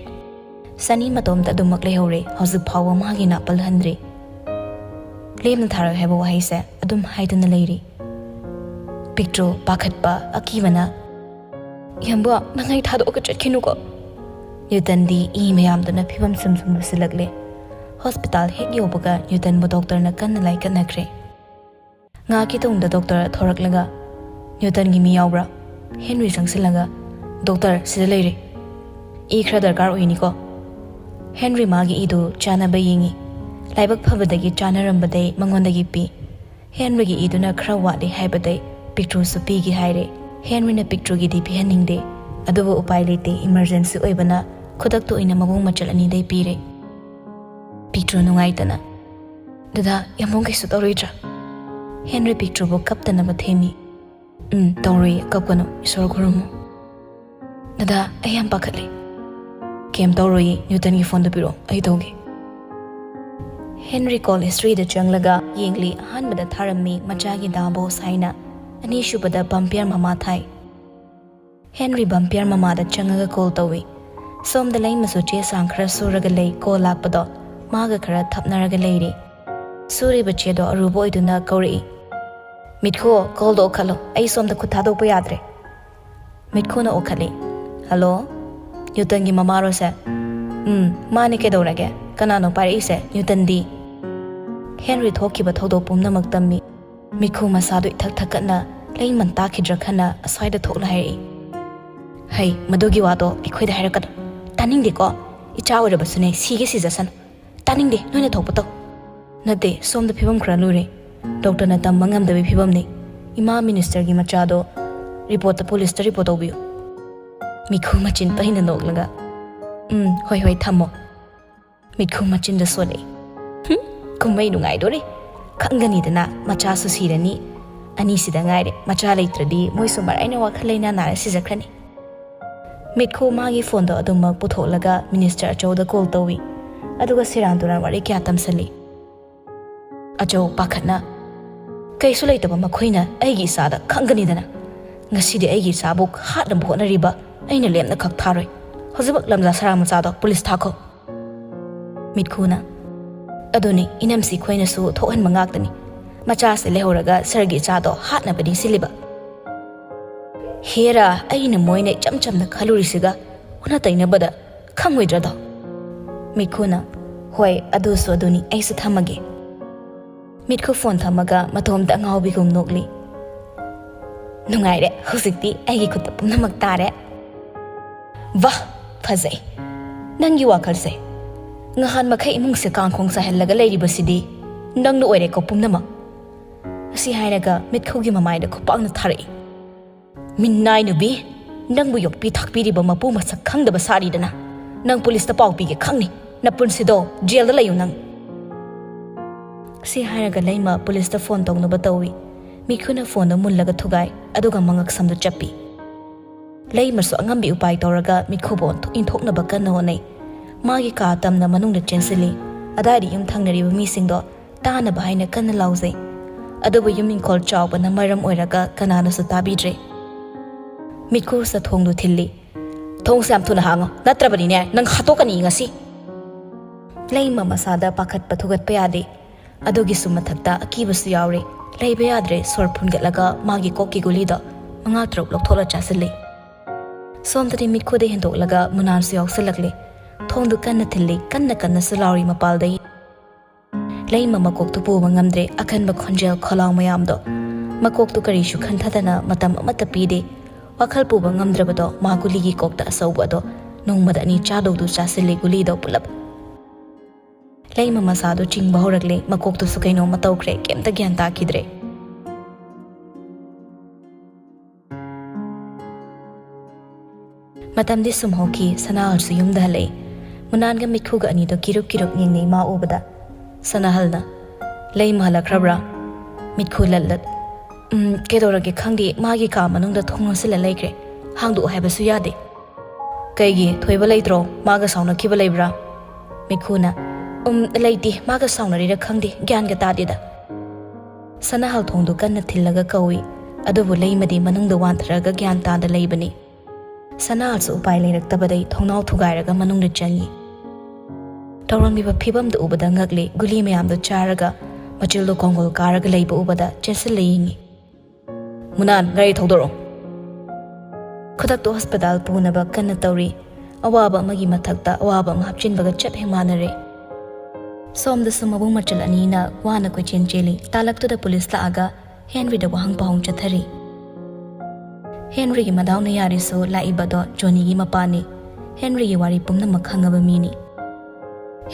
ꯁꯅꯤ ꯃꯇꯣꯝꯇ ꯑꯗꯨꯃꯛ ꯂꯩꯍꯧꯔꯦ꯫ ꯍꯧꯖꯤꯛ ꯐꯥꯎꯕ ꯃꯥꯒꯤ ꯅꯥꯄꯜ ꯍꯟꯗ꯭ꯔꯤ꯫ ꯂꯦꯝꯅ ꯊꯥꯔꯣꯏ ꯍꯥꯏꯕ ꯋꯥꯍꯩꯁꯦ ꯑꯗꯨꯝ ꯍꯥꯏꯗꯨꯅ ꯂꯩꯔꯤ꯫ ꯄꯤꯛꯇ꯭ꯔꯨ ꯄꯥꯈꯠꯄ, ꯑꯀꯤꯕꯅ, "ꯌꯥꯝꯕꯨ, ꯅꯪ ꯑꯩ ꯊꯥꯗꯣꯛꯑꯒ ꯆꯠꯈꯤꯅꯨꯀꯣ꯫" ꯅ꯭ꯌꯨꯇꯟꯗꯤ ꯏ ꯃꯌꯥꯝꯗꯨꯅ ꯐꯤꯕꯝ ꯁꯨꯝ ꯁꯨꯝ ꯂꯨꯁꯤꯜꯂꯛꯂꯦ꯫ ꯍꯣꯁꯄꯤꯇꯥꯜ ꯍꯦꯛ ꯌꯧꯕꯒ ꯅ꯭ꯌꯨꯇꯟꯕꯨ ꯗꯣꯛꯇꯔꯅ ꯀꯟꯅ ꯂꯥꯏꯀꯠꯅꯈ꯭ꯔꯦ꯫ ꯉꯥꯏꯍꯥꯛꯀꯤ ꯇꯨꯡꯗ ꯗꯣꯛꯇꯔ ꯊꯣꯔꯛꯂꯒ, "ꯅ꯭ꯌꯨꯇꯟꯒꯤ ꯃꯤ ꯌꯥꯎꯕ꯭ꯔꯥ?" ꯍꯦꯟꯔꯤ ꯆꯪꯁꯤꯜꯂꯒ, "ꯗꯣꯛꯇꯔ, ꯁꯤꯗ ꯂꯩꯔꯦ꯫ ꯏ ꯈꯔ ꯗꯔꯀꯥꯔ ꯑꯣꯏꯅꯤꯀꯣ꯫" ꯍꯦꯟꯔꯤ ꯃꯥꯒꯤ ꯏꯗꯨ ꯆꯥꯟꯅꯕ ꯌꯦꯡꯉꯤ꯫ ꯂꯥꯏꯕꯛ ꯐꯕꯗꯒꯤ ꯆꯥꯟꯅꯔꯝꯕꯗꯩ ꯃꯉꯣꯟꯗꯒꯤ ꯄꯤ꯫ ꯍꯦꯟꯔꯤꯒꯤ ꯏꯗꯨꯅ ꯈꯔ ꯋꯥꯠꯂꯤ ꯍꯥꯏꯕꯗꯩ ꯄꯤꯛꯇ꯭ꯔꯨꯁꯨ ꯄꯤꯒꯦ ꯍꯥꯏꯔꯦ꯫ ꯍꯦꯟꯔꯤꯅ ꯄꯤꯛꯇ꯭ꯔꯨꯒꯤꯗꯤ ꯄꯤꯍꯟꯅꯤꯡꯗꯦ, ꯑꯗꯨꯕꯨ ꯎꯄꯥꯏ ꯂꯩꯇꯦ, ꯏꯃꯔꯖꯦꯟꯁꯤ ꯑꯣꯏꯕꯅ ꯈꯨꯗꯛꯇ ꯑꯣꯏꯅ ꯃꯕꯨꯡ ꯃꯆꯜ ꯑꯅꯤꯗꯩ ꯄꯤꯔꯦ꯫ ꯄꯤꯛꯇ꯭ꯔꯨ ꯅꯨꯡꯉꯥꯏꯇꯅ, "ꯗꯗꯥ, ꯌꯥꯝꯕꯨꯡ ꯀꯩꯁꯨ ꯇꯧꯔꯣꯏꯗ꯭ꯔꯥ?" ꯍꯦꯟꯔꯤ ꯄꯤꯛꯇ꯭ꯔꯨꯕꯨ ꯀꯞꯇꯅꯕ ꯊꯦꯝꯃꯤ꯫ "ꯎꯝ, ꯇꯧꯔꯣꯏꯌꯦ, ꯀꯞꯀꯅꯨ, ꯏꯁꯣꯔ ꯈꯨꯔꯨꯝꯃꯨ꯫" "ꯗꯗꯥ, ꯑꯩ ꯌꯥꯝ ꯄꯥꯈꯠꯂꯦ꯫" "ꯀꯩꯝ ꯇꯧꯔꯣꯏꯌꯦ, ꯅ꯭ꯌꯨꯇꯟꯒꯤ ꯐꯣꯟꯗꯨ ꯄꯤꯔꯛꯑꯣ, ꯑꯩ ꯇꯧꯒꯦ꯫" ꯍꯦꯟꯔꯤ ꯀꯣꯜ ꯍꯤꯁꯇ꯭ꯔꯤꯗ ꯆꯪꯂꯒ ꯌꯦꯡꯂꯤ꯫ ꯑꯍꯥꯟꯕꯗ ꯊꯥꯔꯝꯃꯤ ꯃꯆꯥꯒꯤ ꯗꯥ ꯕꯣꯁ ꯍꯥꯏꯅ, ꯑꯅꯤꯁꯨꯕꯗ ꯕꯝꯄꯤꯌꯔ ꯃꯃꯥ ꯊꯥꯏ꯫ ꯍꯦꯟꯔꯤ ꯕꯝꯄꯤꯌꯔ ꯃꯃꯥꯗ ꯆꯪꯉꯒ ꯀꯣꯜ ꯇꯧꯏ꯫ ꯁꯣꯝꯗ ꯂꯩꯃꯁꯨ ꯆꯦ ꯆꯥꯡ ꯈꯔ ꯁꯨꯔꯒ ꯂꯩ꯫ ꯀꯣꯜ ꯂꯥꯛꯄꯗꯣ ꯃꯥꯒ ꯈꯔ ꯊꯞꯅꯔꯒ ꯂꯩꯔꯤ꯫ ꯁꯨꯔꯤꯕ ꯆꯦꯗꯣ ꯑꯔꯨꯕ ꯑꯣꯏꯗꯨꯅ ꯀꯧꯔꯛꯏ꯫ "ꯃꯤꯠꯈꯨ, ꯀꯣꯜꯗꯣ ꯑꯣꯛꯈꯠꯂꯣ, ꯑꯩ ꯁꯣꯝꯗ ꯈꯨꯠ ꯊꯥꯗꯣꯛꯄ ꯌꯥꯗ꯭ꯔꯦ꯫" ꯃꯤꯠꯈꯨꯅ ꯑꯣꯛꯈꯠꯂꯤ꯫ "ꯍꯜꯂꯣ, ꯅ꯭ꯌꯨꯇꯟꯒꯤ ꯃꯃꯥꯔꯣ ꯁꯦ?" "ꯎꯝ, ꯃꯥꯅꯦ, ꯀꯩꯗꯧꯔꯒꯦ? ꯀꯅꯥꯅꯣ ꯄꯥꯏꯔꯛꯏꯁꯦ? ꯅ꯭ꯌꯨꯇꯟꯗꯤ?" ꯍꯦꯟꯔꯤ ꯊꯣꯛꯈꯤꯕ ꯊꯧꯗꯣꯛ ꯄꯨꯝꯅꯃꯛ ꯇꯝꯃꯤ꯫ ꯃꯤꯠꯈꯨ ꯃꯁꯥꯗꯨ ꯏꯊꯛ ꯊꯛꯀꯠꯅ ꯂꯩꯃꯟ ꯇꯥꯈꯤꯗ꯭ꯔꯥ ꯈꯟꯅ ꯑꯁ꯭ꯋꯥꯏꯗ ꯊꯣꯛꯅ ꯍꯥꯏꯔꯛꯏ꯫ "ꯍꯩ, ꯃꯗꯨꯒꯤ ꯋꯥꯗꯣ ꯑꯩꯈꯣꯏꯗ ꯍꯥꯏꯔꯛꯀꯅꯨ꯫ ꯇꯥꯅꯤꯡꯗꯦꯀꯣ꯫ ꯏꯆꯥ ꯑꯣꯏꯔꯕꯁꯨꯅꯦ, ꯁꯤꯒꯦ ꯁꯤꯖꯁꯅꯨ꯫ ꯇꯥꯅꯤꯡꯗꯦ, ꯅꯣꯏꯅ ꯊꯣꯛꯄ ꯇꯧ꯫" "ꯅꯠꯇꯦ, ꯁꯣꯝꯗ ꯐꯤꯕꯝ ꯈꯔ ꯂꯨꯔꯦ꯫ ꯗꯣꯛꯇꯔꯅ ꯇꯝꯕ ꯉꯝꯗꯕꯒꯤ ꯐꯤꯕꯝꯅꯤ꯫ ꯏꯃꯥ ꯃꯤꯅꯤꯁꯇꯔꯒꯤ ꯃꯆꯥꯗꯣ ꯔꯤꯄꯣꯔꯠꯇ, ꯄꯨꯂꯤꯁꯇ ꯔꯤꯄꯣꯔꯠ ꯇꯧꯕꯤꯌꯨ꯫" ꯃꯤꯠꯈꯨ ꯃꯆꯤꯟ ꯄꯩꯅ ꯅꯣꯛꯂꯒ, "ꯎꯝ, ꯍꯣꯏ, ꯍꯣꯏ, ꯊꯝꯃꯣ꯫" ꯃꯤꯠꯈꯨ ꯃꯆꯤꯟꯗ ꯁꯣꯜꯂꯛꯏ꯫ "ꯍꯨꯝ, ꯀꯨꯝꯍꯩ ꯅꯨꯡꯉꯥꯏꯗꯣꯔꯤ꯫ ꯈꯪꯒꯅꯤꯗꯅ, ꯃꯆꯥꯁꯨ ꯁꯤꯔꯅꯤ꯫ ꯑꯅꯤꯁꯤꯗ ꯉꯥꯏꯔꯦ꯫ ꯃꯆꯥ ꯂꯩꯇ꯭ꯔꯗꯤ ꯃꯣꯏꯁꯨ ꯃꯔꯥꯏꯅ ꯋꯥꯈꯜ ꯂꯩꯅꯥ ꯅꯥꯔ ꯁꯤꯖꯈ꯭ꯔꯅꯤ꯫" ꯃꯤꯠꯈꯨ ꯃꯥꯒꯤ ꯐꯣꯟꯗꯣ ꯑꯗꯨꯃꯛ ꯄꯨꯊꯣꯛꯂꯒ ꯃꯤꯅꯤꯁꯇꯔ ꯑꯆꯧꯗ ꯀꯣꯜ ꯇꯧꯏ꯫ ꯑꯗꯨꯒ ꯁꯦꯔꯥꯟ ꯇꯨꯔꯥꯟ ꯋꯥꯔꯤ ꯀꯌꯥ ꯇꯝꯁꯜꯂꯤ꯫ ꯑꯆꯧ ꯄꯥꯈꯠꯅ, "ꯀꯩꯁꯨ ꯂꯩꯇꯕ ꯃꯈꯣꯏꯅ ꯑꯩꯒꯤ ꯏꯆꯥꯗ ꯈꯪꯒꯅꯤꯗꯅ꯫ "ꯉꯁꯤꯗꯤ ꯑꯩꯒꯤ ꯏꯆꯥꯕꯨ ꯍꯥꯠꯅꯕ ꯍꯣꯠꯅꯔꯤꯕ ꯑꯩꯅ ꯂꯦꯝꯅ ꯈꯛ ꯊꯥꯔꯣꯏ꯫ ꯍꯧꯖꯤꯛꯃꯛ ꯂꯝꯖꯥ ꯁꯔꯥ ꯃꯆꯥꯗꯣ ꯄꯨꯂꯤꯁ ꯊꯥꯈꯣ꯫" ꯃꯤꯠꯈꯨꯅ, "ꯑꯗꯨꯅꯤ ꯏꯅꯝꯁꯤ ꯈꯣꯏꯅꯁꯨ ꯊꯣꯛꯍꯟꯕ ꯉꯥꯛꯇꯅꯤ꯫ ꯃꯆꯥꯁꯦ ꯂꯩꯍꯧꯔꯒ ꯁꯔꯒꯤ ꯏꯆꯥꯗꯣ ꯍꯥꯠꯅꯕꯅꯤ ꯁꯤꯜꯂꯤꯕ꯫ ꯍꯦꯔꯥ, ꯑꯩꯅ ꯃꯣꯏꯅ ꯏꯆꯝ ꯆꯝꯅ ꯈꯜꯂꯨꯔꯤꯁꯤꯒ ꯑꯣꯟꯅ ꯇꯩꯅꯕꯗ ꯈꯪꯉꯣꯏꯗ꯭ꯔꯗꯣ?" ꯃꯤꯠꯈꯨꯅ, "ꯍꯣꯏ, ꯑꯗꯨꯁꯨ ꯑꯗꯨꯅꯤ, ꯑꯩꯁꯨ ꯊꯝꯃꯒꯦ꯫" ꯃꯤꯠꯈꯨ ꯐꯣꯟ ꯊꯝꯃꯒ ꯃꯇꯣꯝꯇ ꯑꯉꯥꯎꯕꯤꯒꯨꯝ ꯅꯣꯛꯂꯤ꯫ "ꯅꯨꯡꯉꯥꯏꯔꯦ, ꯍꯧꯖꯤꯛꯇꯤ ꯑꯩꯒꯤ ꯈꯨꯠꯇ ꯄꯨꯝꯅꯃꯛ ꯇꯥꯔꯦ꯫" "ꯋꯥ, ꯐꯖꯩ ꯅꯪꯒꯤ ꯋꯥꯈꯜꯁꯦ꯫ ꯉꯍꯥꯟ ꯃꯈꯩ ꯏꯃꯨꯡꯁꯦ ꯀꯥꯡꯈꯣꯡ ꯆꯥꯏꯍꯜꯂꯒ ꯂꯩꯔꯤꯕꯁꯤꯗꯤ ꯅꯪꯅ ꯑꯣꯏꯔꯦꯀꯣ ꯄꯨꯝꯅꯃꯛ꯫" ꯑꯁꯤ ꯍꯥꯏꯔꯒ ꯃꯤꯠꯈꯨꯒꯤ ꯃꯃꯥꯏꯗ ꯈꯨꯄꯥꯛꯅ ꯊꯥꯔꯛꯏ꯫ "ꯃꯤꯅꯥꯏ ꯅꯨꯕꯤ, ꯅꯪꯕꯨ ꯌꯣꯛꯄꯤ ꯊꯥꯛꯄꯤꯔꯤꯕ ꯃꯄꯨ ꯃꯁꯛ ꯈꯪꯗꯕ ꯁꯥꯔꯤꯗꯅ ꯅꯪ ꯄꯨꯂꯤꯁꯇ ꯄꯥꯎ ꯄꯤꯒꯦ ꯈꯪꯅꯤ꯫ ꯅꯄꯨꯟꯁꯤꯗꯣ ꯖꯦꯜꯗ ꯂꯩꯌꯨ ꯅꯪ꯫" ꯁꯤ ꯍꯥꯏꯔꯒ ꯂꯩꯃ ꯄꯨꯂꯤꯁꯇ ꯐꯣꯟ ꯇꯧꯅꯕ ꯇꯧꯏ꯫ ꯃꯤꯠꯈꯨꯅ ꯐꯣꯟꯗꯣ ꯃꯨꯜꯂꯒ ꯊꯨꯒꯥꯏ, ꯑꯗꯨꯒ ꯃꯉꯛꯁꯝꯗꯣ ꯆꯞꯄꯤ꯫ ꯂꯩꯃꯁꯨ ꯑꯉꯝꯕꯤ ꯎꯄꯥꯏ ꯇꯧꯔꯒ ꯃꯤꯠꯈꯨꯕꯨ ꯑꯣꯟꯊꯣꯛ-, ꯏꯟꯊꯣꯛꯅꯕ ꯀꯟꯅ ꯍꯣꯠꯅꯩ꯫ ꯃꯥꯒꯤ ꯀꯥ ꯇꯝꯅ ꯃꯅꯨꯡꯗ ꯆꯦꯟꯁꯤꯜꯂꯤ꯫ ꯑꯗꯥꯏꯗ ꯌꯨꯝ ꯊꯪꯅꯔꯤꯕ ꯃꯤꯁꯤꯡꯗꯣ ꯇꯥꯅꯕ ꯍꯥꯏꯅ ꯀꯟꯅ ꯂꯥꯎꯖꯩ꯫ ꯑꯗꯨꯕꯨ ꯌꯨꯝ ꯏꯪꯈꯣꯜ ꯆꯥꯎꯕꯅ ꯃꯔꯝ ꯑꯣꯏꯔꯒ ꯀꯅꯥꯅꯁꯨ ꯇꯥꯕꯤꯗ꯭ꯔꯦ꯫ ꯃꯤꯠꯈꯨ ꯆꯊꯣꯡꯗꯨ ꯊꯤꯜꯂꯤ꯫ "ꯊꯣꯡꯁꯦ ꯌꯥꯝ ꯊꯨꯅ ꯍꯥꯡꯉꯣ, ꯅꯠꯇ꯭ꯔꯕꯗꯤꯅꯦ ꯅꯪ ꯍꯥꯠꯇꯣꯛꯀꯅꯤ ꯉꯁꯤ꯫" ꯂꯩꯃ ꯃꯁꯥꯗ ꯄꯥꯈꯠꯄ ꯊꯨꯒꯠꯄ ꯌꯥꯗꯦ꯫ ꯑꯗꯨꯒꯤꯁꯨ ꯃꯊꯛꯇ ꯑꯀꯤꯕꯁꯨ ꯌꯥꯎꯔꯦ꯫ ꯂꯩꯕ ꯌꯥꯗ꯭ꯔꯦ ꯁꯣꯔ ꯐꯨꯟꯒꯠꯂꯒ ꯃꯥꯒꯤ ꯀꯣꯛꯀꯤ ꯒꯨꯂꯤꯗꯣ ꯃꯉꯥ ꯇꯔꯨꯛ ꯂꯧꯊꯣꯛꯂ ꯆꯥꯁꯤꯜꯂꯤ꯫ ꯁꯣꯝꯗꯗꯤ ꯃꯤꯠꯈꯨꯗ ꯍꯦꯟꯗꯣꯛꯂꯒ ꯃꯨꯅꯥꯟꯁꯨ ꯌꯥꯎꯁꯤꯜꯂꯛꯂꯦ꯫ ꯊꯣꯡꯗꯨ ꯀꯟꯅ ꯊꯤꯜꯂꯤ, ꯀꯟꯅ ꯀꯟꯅꯁꯨ ꯂꯥꯎꯔꯤ ꯃꯄꯥꯜꯗꯒꯤ꯫ ꯂꯩꯃ ꯃꯀꯣꯛꯇꯨ ꯄꯨꯕ ꯉꯝꯗ꯭ꯔꯦ ꯑꯀꯟꯕ ꯈꯣꯟꯖꯦꯜ ꯈꯣꯂꯥꯎ ꯃꯌꯥꯝꯗꯣ꯫ ꯃꯀꯣꯛꯇꯨ ꯀꯔꯤꯁꯨ ꯈꯟꯊꯗꯅ ꯃꯇꯝ ꯑꯃꯠꯇ ꯄꯤꯗꯦ꯫ ꯋꯥꯈꯜ ꯄꯨꯕ ꯉꯝꯗ꯭ꯔꯕꯗꯣ ꯃꯥ ꯒꯨꯂꯤꯒꯤ ꯀꯣꯛꯇ ꯑꯆꯧꯕ ꯑꯗꯣ ꯅꯣꯡꯃꯗ ꯑꯅꯤ ꯆꯥꯗꯧꯗꯨ ꯆꯥꯁꯤꯜꯂꯤ ꯒꯨꯂꯤꯗꯣ ꯄꯨꯂꯞ꯫ ꯂꯩꯃ ꯃꯁꯥꯗꯨ ꯆꯤꯡꯕ ꯍꯧꯔꯛꯂꯦ, ꯃꯀꯣꯛꯇꯨꯁꯨ ꯀꯩꯅꯣꯝꯃ ꯇꯧꯈ꯭ꯔꯦ, ꯀꯩꯝꯇ ꯒ꯭ꯌꯥꯟ ꯇꯥꯈꯤꯗ꯭ꯔꯦ꯫ ꯃꯇꯝꯗꯤ ꯁꯨꯝ ꯍꯧꯈꯤ, ꯁꯅꯥꯍꯜꯁꯨ ꯌꯨꯝꯗ ꯍꯜꯂꯛꯏ꯫ ꯃꯨꯅꯥꯟꯒ ꯃꯤꯠꯈꯨꯒ ꯑꯅꯤꯗꯣ ꯀꯤꯔꯨꯞ ꯀꯤꯔꯨꯞ ꯌꯦꯡꯅꯩ ꯃꯥ ꯎꯕꯗ꯫ ꯁꯅꯥꯍꯜꯅ, "ꯂꯩꯃ ꯍꯜꯂꯛꯈ꯭ꯔꯕ꯭ꯔꯥ?" ꯃꯤꯠꯈꯨ ꯂꯠ ꯂꯠ, "ꯎꯝ, ꯀꯩꯗꯧꯔꯒꯦ ꯈꯪꯗꯦ, ꯃꯥꯒꯤ ꯀꯥ ꯃꯅꯨꯡꯗ ꯊꯣꯡ ꯂꯣꯟꯁꯤꯜꯂ ꯂꯩꯈ꯭ꯔꯦ, ꯍꯥꯡꯗꯣꯛꯑꯣ ꯍꯥꯏꯕꯁꯨ ꯌꯥꯗꯦ꯫" "ꯀꯩꯒꯤ? ꯊꯣꯏꯕ ꯂꯩꯇ꯭ꯔꯣ? ꯃꯥꯒ ꯁꯥꯎꯅꯈꯤꯕ ꯂꯩꯕ꯭ꯔꯥ?" ꯃꯤꯠꯈꯨꯅ, "ꯎꯝ, ꯂꯩꯇꯦ, ꯃꯥꯒ ꯁꯥꯎꯅꯔꯤꯔ ꯈꯪꯗꯦ, ꯒ꯭ꯌꯥꯟꯒ ꯇꯥꯗꯦꯗ꯫" ꯁꯅꯥꯍꯜ ꯊꯣꯡꯗꯨ ꯀꯟꯅ ꯊꯤꯜꯂꯒ ꯀꯧꯏ꯫ ꯑꯗꯨꯕꯨ ꯂꯩꯃꯗꯤ ꯃꯅꯨꯡꯗ ꯋꯥꯟꯊꯔꯒ ꯒ꯭ꯌꯥꯟ ꯇꯥꯗ ꯂꯩꯕꯅꯤ꯫ ꯁꯅꯥꯍꯜꯁꯨ ꯎꯄꯥꯏ ꯂꯩꯔꯛꯇꯕꯗꯩ ꯊꯣꯡꯅꯥꯎ ꯊꯨꯒꯥꯏꯔꯒ ꯃꯅꯨꯡꯗ ꯆꯪꯉꯤ꯫ ꯇꯧꯔꯝꯃꯤꯕ ꯐꯤꯕꯝꯗꯨ ꯎꯕꯗ ꯉꯛꯂꯤ꯫ ꯒꯨꯂꯤ ꯃꯌꯥꯝꯗꯨ ꯆꯥꯔꯒ ꯃꯆꯤꯜꯗꯨ ꯀꯣꯡꯒꯣꯜ ꯀꯥꯔꯒ ꯂꯩꯕ ꯎꯕꯗ ꯆꯦꯟꯁꯤꯜꯂ ꯌꯦꯡꯉꯤ꯫ "ꯃꯨꯅꯥꯟ, ꯒꯥꯔꯤ ꯊꯧꯗꯣꯔꯛꯑꯣ꯫" ꯈꯨꯗꯛꯇ ꯍꯣꯁꯄꯤꯇꯥꯜ ꯄꯨꯅꯕ ꯀꯟꯅ ꯇꯧꯔꯤ꯫ ꯑꯋꯥꯕ ꯑꯃꯒꯤ ꯃꯊꯛꯇ ꯑꯋꯥꯕ ꯑꯃ ꯍꯥꯞꯆꯤꯟꯕꯒ ꯆꯞ ꯍꯦꯛ ꯃꯥꯟꯅꯔꯦ꯫ ꯁꯣꯝꯗꯁꯨ ꯃꯕꯨꯡ ꯃꯆꯜ ꯑꯅꯤꯅ ꯋꯥꯅ ꯀꯣꯏꯆꯦꯟ ꯆꯦꯜꯂꯤ꯫ ꯇꯥꯂꯛꯇꯨꯗ ꯄꯨꯂꯤꯁ ꯂꯥꯛꯑꯒ ꯍꯦꯟꯔꯤꯗ ꯋꯥꯍꯪ ꯄꯥꯎꯍꯪ ꯆꯠꯊꯔꯤ꯫ ꯍꯦꯟꯔꯤꯒꯤ ꯃꯗꯥꯎꯅ ꯌꯥꯔꯤꯁꯨ ꯂꯥꯛꯏꯕꯗꯣ ꯖꯣꯅꯤꯒꯤ ꯃꯄꯥꯅꯤ꯫ ꯍꯦꯟꯔꯤꯒꯤ ꯋꯥꯔꯤ ꯄꯨꯝꯅꯃꯛ ꯈꯪꯉꯕ ꯃꯤꯅꯤ꯫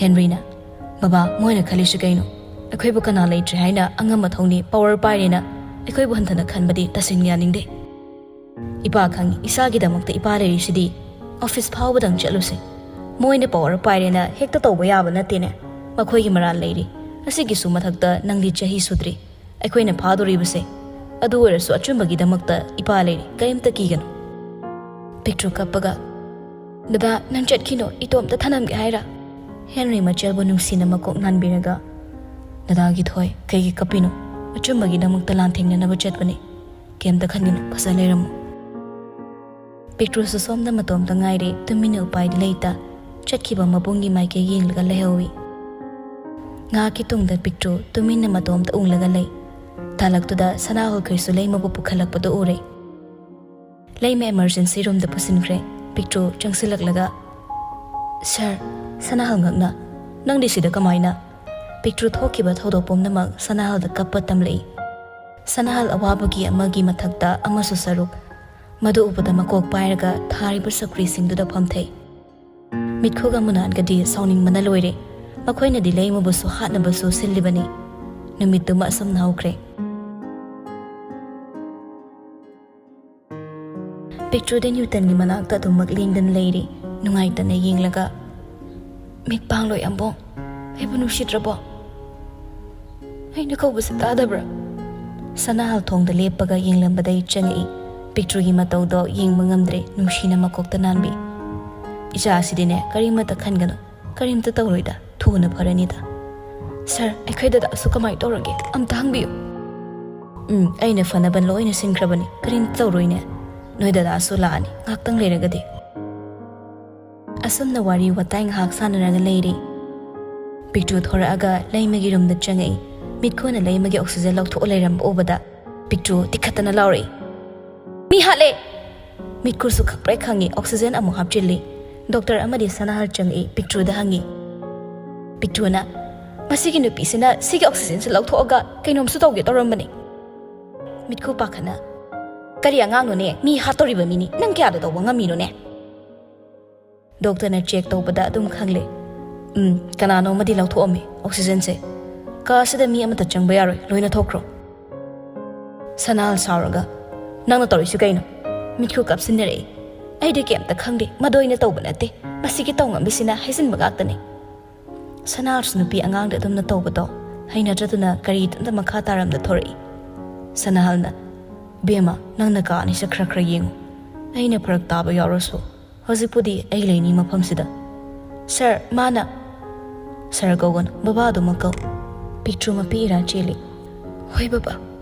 ꯍꯦꯟꯔꯤꯅ, "ꯕꯕꯥ, ꯃꯣꯏꯅ ꯈꯜꯂꯤꯁꯤ ꯀꯩꯅꯣ? ꯑꯩꯈꯣꯏꯕꯨ ꯀꯅꯥ ꯂꯩꯇ꯭ꯔꯦ ꯍꯥꯏꯅ ꯑꯉꯝ ꯑꯊꯧꯅꯤ, ꯄꯋꯥꯔ ꯄꯥꯏꯔꯦꯅ ꯑꯩꯈꯣꯏꯕꯨ ꯍꯟꯊꯅ ꯈꯟꯕꯗꯤ ꯇꯁꯦꯡꯅ ꯌꯥꯅꯤꯡꯗꯦ꯫ ꯏꯄꯥ ꯈꯪꯉꯤ, ꯏꯁꯥꯒꯤꯗꯃꯛꯇ ꯏꯄꯥ ꯂꯩꯔꯤꯁꯤꯗꯤ ꯑꯣꯐꯤꯁ ꯐꯥꯎꯕꯗꯪ ꯆꯠꯂꯨꯁꯦ꯫ ꯃꯣꯏꯅ ꯄꯋꯥꯔ ꯄꯥꯏꯔꯦꯅ ꯍꯦꯛꯇ ꯇꯧꯕ ꯌꯥꯕ ꯅꯠꯇꯦꯅꯦ꯫ ꯃꯈꯣꯏꯒꯤ ꯃꯔꯥꯜ ꯂꯩꯔꯤ꯫ ꯑꯁꯤꯒꯤꯁꯨ ꯃꯊꯛꯇ ꯅꯪꯗꯤ ꯆꯍꯤ ꯁꯨꯗ꯭ꯔꯤ꯫ ꯑꯩꯈꯣꯏꯅ ꯐꯥꯗꯣꯔꯤꯕꯁꯦ꯫ ꯑꯗꯨ ꯑꯣꯏꯔꯁꯨ ꯑꯆꯨꯝꯕꯒꯤꯗꯃꯛꯇ ꯏꯄꯥ ꯂꯩꯔꯤ, ꯀꯔꯤꯝꯇ ꯀꯤꯒꯅꯨ꯫" ꯄꯤꯛꯇ꯭ꯔꯨ ꯀꯞꯄꯒ, "ꯗꯗꯥ, ꯅꯪ ꯆꯠꯈꯤꯅꯣ, ꯏꯇꯣꯝꯇ ꯊꯅꯝꯒꯦ ꯍꯥꯏꯔ?" ꯍꯦꯟꯔꯤ ꯃꯆꯦꯜꯕꯨ ꯅꯨꯡꯁꯤꯅ ꯃꯀꯣꯛ ꯅꯥꯟꯕꯤꯔꯒ, "ꯗꯗꯥꯒꯤ ꯊꯣꯏ, ꯀꯩꯒꯤ ꯀꯞꯄꯤꯅꯣ? ꯑꯆꯨꯝꯕꯒꯤꯗꯃꯛꯇ ꯂꯥꯟꯊꯦꯡꯅꯅꯕ ꯆꯠꯄꯅꯤ꯫ ꯀꯩꯝꯇ ꯈꯟꯒꯅꯨ, ꯐꯖ ꯂꯩꯔꯝꯃꯨ꯫" ꯄꯤꯛꯇ꯭ꯔꯨꯁꯨ ꯁꯣꯝꯗ ꯃꯇꯣꯝꯇ ꯉꯥꯏꯔꯦ, ꯇꯨꯃꯤꯟꯅ ꯎꯄꯥꯏꯗꯤ ꯂꯩꯇ ꯆꯠꯈꯤꯕ ꯃꯕꯨꯡꯒꯤ ꯃꯥꯏꯀꯩ ꯌꯦꯡꯂꯒ ꯂꯩꯍꯧꯏ꯫ ꯉꯥꯏꯍꯥꯛꯀꯤ ꯇꯨꯡꯗ ꯄꯤꯛꯇ꯭ꯔꯨ ꯇꯨꯃꯤꯟꯅ ꯃꯇꯣꯝꯇ ꯎꯪꯂꯒ ꯂꯩ꯫ ꯇꯥꯂꯛꯇꯨꯗ ꯁꯅꯥꯍꯣꯜꯈꯩꯁꯨ ꯂꯩꯃꯕꯨ ꯄꯨꯈꯠꯂꯛꯄꯗꯨ ꯎꯔꯦ꯫ ꯂꯩꯃ ꯏꯃꯔꯖꯦꯟꯁꯤ ꯔꯨꯝꯗ ꯄꯨꯁꯤꯟꯈ꯭ꯔꯦ꯫ ꯄꯤꯛꯇ꯭ꯔꯨ ꯆꯪꯁꯤꯜꯂꯛꯂꯒ, "ꯁꯥꯔ꯫" ꯁꯅꯥꯍꯜ ꯉꯛꯅ, "ꯅꯪꯗꯤ ꯁꯤꯗ ꯀꯃꯥꯏꯅ?" ꯄꯤꯛꯇ꯭ꯔꯨ ꯊꯣꯛꯈꯤꯕ ꯊꯧꯗꯣꯛ ꯄꯨꯝꯅꯃꯛ ꯁꯅꯥꯍꯜꯗ ꯀꯞꯄ ꯇꯝꯂꯛꯏ꯫ ꯁꯅꯥꯍꯜ ꯑꯋꯥꯕꯒꯤ ꯑꯃꯒꯤ ꯃꯊꯛꯇ ꯑꯃꯁꯨ ꯁꯔꯨꯛ꯫ ꯃꯗꯨ ꯎꯕꯗ ꯃꯀꯣꯛ ꯄꯥꯏꯔꯒ ꯊꯥꯔꯤꯕ ꯆꯧꯀ꯭ꯔꯤꯁꯤꯡꯗꯨꯗ ꯐꯝꯊꯩ꯫ ꯃꯤꯠꯈꯨꯒ ꯃꯨꯅꯥꯟꯒꯗꯤ ꯁꯥꯎꯅꯤꯡꯕꯅ ꯂꯣꯏꯔꯦ꯫ ꯃꯈꯣꯏꯅꯗꯤ ꯂꯩꯃꯕꯨꯁꯨ ꯍꯥꯠꯅꯕꯁꯨ ꯁꯤꯜꯂꯤꯕꯅꯤ꯫ ꯅꯨꯃꯤꯠꯇꯨꯃ ꯑꯁꯨꯝꯅ ꯍꯧꯈ꯭ꯔꯦ꯫ ꯄꯤꯛꯇ꯭ꯔꯨꯗꯤ ꯅ꯭ꯌꯨꯇꯟꯒꯤ ꯃꯅꯥꯛꯇ ꯑꯗꯨꯃꯛ ꯂꯦꯡꯗꯅ ꯂꯩꯔꯤ, ꯅꯨꯡꯉꯥꯏꯇꯅ ꯌꯦꯡꯂꯒ꯫ "ꯃꯤꯠ ꯄꯥꯡꯂꯣꯏ ꯑꯝꯕꯣꯡ, ꯑꯩꯕꯨ ꯅꯨꯡꯁꯤꯗ꯭ꯔꯕꯣ? ꯑꯩꯅ ꯀꯧꯕꯁꯦ ꯇꯥꯗꯕ꯭ꯔꯥ?" ꯁꯅꯥꯍꯜ ꯊꯣꯡꯗ ꯂꯦꯞꯄꯒ ꯌꯦꯡꯂꯝꯕꯗꯩ ꯆꯪꯉꯛꯏ꯫ ꯄꯤꯛꯇ꯭ꯔꯨꯒꯤ ꯃꯇꯧꯗꯣ ꯌꯦꯡꯕ ꯉꯝꯗ꯭ꯔꯦ, ꯅꯨꯡꯁꯤꯅ ꯃꯀꯣꯛꯇ ꯅꯥꯟꯕꯤ꯫ "ꯏꯆꯥꯁꯤꯗꯤꯅꯦ, ꯀꯔꯤꯃꯠꯇ ꯈꯟꯒꯅꯨ, ꯀꯔꯤꯝꯇ ꯇꯧꯔꯣꯏꯗ, ꯊꯨꯅ ꯐꯔꯅꯤꯗ꯫" "ꯁꯥꯔ, ꯑꯩꯈꯣꯏ ꯗꯗꯥꯁꯨ ꯀꯃꯥꯏꯅ ꯇꯧꯔꯒꯦ? ꯑꯝꯇ ꯍꯪꯕꯤꯌꯨ꯫" "ꯎꯝ, ꯑꯩꯅ ꯐꯅꯕ ꯂꯣꯏꯅ ꯁꯤꯟꯈ꯭ꯔꯕꯅꯤ, ꯀꯔꯤꯝꯇ ꯇꯧꯔꯣꯏꯅꯦ꯫ ꯅꯣꯏ ꯗꯗꯥꯁꯨ ꯂꯥꯛꯑꯅꯤ, ꯉꯥꯏꯍꯥꯛꯇꯪ ꯂꯩꯔꯒꯗꯤ"꯫ ꯑꯁꯨꯝꯅ ꯋꯥꯔꯤ ꯋꯥꯇꯥꯏ ꯉꯥꯏꯍꯥꯛ ꯁꯥꯟꯅꯔꯒ ꯂꯩꯔꯤ꯫ ꯄꯤꯛꯇ꯭ꯔꯨ ꯊꯣꯔꯛꯑꯒ ꯂꯩꯃꯒꯤ ꯔꯨꯝꯗ ꯆꯪꯉꯛꯏ꯫ ꯃꯤꯠꯈꯨꯅ ꯂꯩꯃꯒꯤ ꯑꯣꯛꯁꯤꯖꯦꯟ ꯂꯧꯊꯣꯛꯑ ꯂꯩꯔꯝꯕ ꯎꯕꯗ ꯄꯤꯛꯇ꯭ꯔꯨ ꯇꯤꯛꯈꯠꯇꯅ ꯂꯥꯎꯔꯛꯏ, "ꯃꯤ ꯍꯥꯠꯂꯦ!" ꯃꯤꯠꯈꯨꯁꯨ ꯈꯪꯄ꯭ꯔꯦꯛ ꯈꯪꯉꯤ꯫ ꯑꯣꯛꯁꯤꯖꯦꯟ ꯑꯃꯨꯛ ꯍꯥꯞꯆꯤꯜꯂꯤ꯫ ꯗꯣꯛꯇꯔ ꯑꯃꯗꯤ ꯁꯅꯥꯍꯜ ꯆꯪꯉꯛꯏ, ꯄꯤꯛꯇ꯭ꯔꯨꯗ ꯍꯪꯉꯤ꯫ ꯄꯤꯛꯇ꯭ꯔꯨꯅ, "ꯃꯁꯤꯒꯤ ꯅꯨꯄꯤꯁꯤꯅ ꯁꯤꯒꯤ ꯑꯣꯛꯁꯤꯖꯦꯟꯁꯦ ꯂꯧꯊꯣꯛꯑꯒ ꯀꯩꯅꯣꯝꯁꯨ ꯇꯧꯒꯦ ꯇꯧꯔꯝꯕꯅꯤ"꯫ ꯃꯤꯠꯈꯨ ꯄꯥꯈꯠꯅ, "ꯀꯔꯤ ꯑꯉꯥꯡꯅꯣꯅꯦ? ꯃꯤ ꯍꯥꯠꯇꯧꯔꯤꯕ ꯃꯤꯅꯤ꯫ ꯅꯪ ꯀꯌꯥꯗ ꯇꯧꯕ ꯉꯝꯃꯤꯅꯣꯅꯦ?" ꯗꯣꯛꯇꯔꯅ ꯆꯦꯛ ꯇꯧꯕꯗ ꯑꯗꯨꯝ ꯈꯪꯂꯦ꯫ "ꯎꯝ, ꯀꯅꯥꯅꯣ ꯑꯃꯗꯤ ꯂꯧꯊꯣꯛꯑꯝꯃꯦ ꯑꯣꯛꯁꯤꯖꯦꯟꯁꯦ꯫ ꯀꯥ ꯑꯁꯤꯗ ꯃꯤ ꯑꯃꯠꯇ ꯆꯪꯕ ꯌꯥꯔꯣꯏ, ꯂꯣꯏꯅ ꯊꯣꯛꯈ꯭ꯔꯣ"꯫ ꯁꯅꯥꯍꯜ ꯁꯥꯎꯔꯒ, "ꯅꯪꯅ ꯇꯧꯔꯤꯁꯤ ꯀꯩꯅꯣ?" ꯃꯤꯠꯈꯨ ꯀꯥꯞꯁꯤꯟꯅꯔꯛꯏ꯫ "ꯑꯩꯗꯤ ꯀꯩꯝꯇ ꯈꯪꯗꯦ, ꯃꯗꯨ ꯑꯩꯅ ꯇꯧꯕ ꯅꯠꯇꯦ꯫ ꯃꯁꯤꯒꯤ ꯇꯧꯉꯝꯃꯤꯁꯤꯅ ꯍꯥꯏꯖꯤꯟꯕ ꯉꯥꯛꯇꯅꯤ"꯫ ꯁꯅꯥꯍꯜꯁꯨ ꯅꯨꯄꯤ ꯑꯉꯥꯡꯗ ꯑꯗꯨꯝꯅ ꯇꯧꯕꯗꯣ ꯍꯩꯅꯗ꯭ꯔꯗꯨꯅ ꯀꯔꯤ ꯇꯝꯗ ꯃꯈꯥ ꯇꯥꯔꯝꯗ ꯊꯣꯔꯛꯏ꯫ ꯁꯅꯥꯍꯜꯅ, "ꯕꯦꯝꯃ, ꯅꯪꯅ ꯀꯥ ꯑꯅꯤꯁꯦ ꯈꯔ ꯈꯔ ꯌꯦꯡꯉꯨ꯫ ꯑꯩꯅ ꯐꯔꯛ ꯇꯥꯕ ꯌꯥꯎꯔꯁꯨ ꯍꯧꯖꯤꯛꯄꯨꯗꯤ ꯑꯩ ꯂꯩꯅꯤ ꯃꯐꯝꯁꯤꯗ"꯫ "ꯁꯥꯔ, ꯃꯥꯅ"꯫ "ꯁꯥꯔ ꯀꯧꯒꯅꯨ, ꯕꯕꯥ ꯑꯗꯨꯃꯛ ꯀꯧ"꯫ ꯄꯤꯛꯇ꯭ꯔꯨ ꯃꯄꯤ ꯏꯔꯥ ꯆꯦꯜꯂꯤ꯫ "ꯍꯣꯏ ꯕꯕꯥ"꯫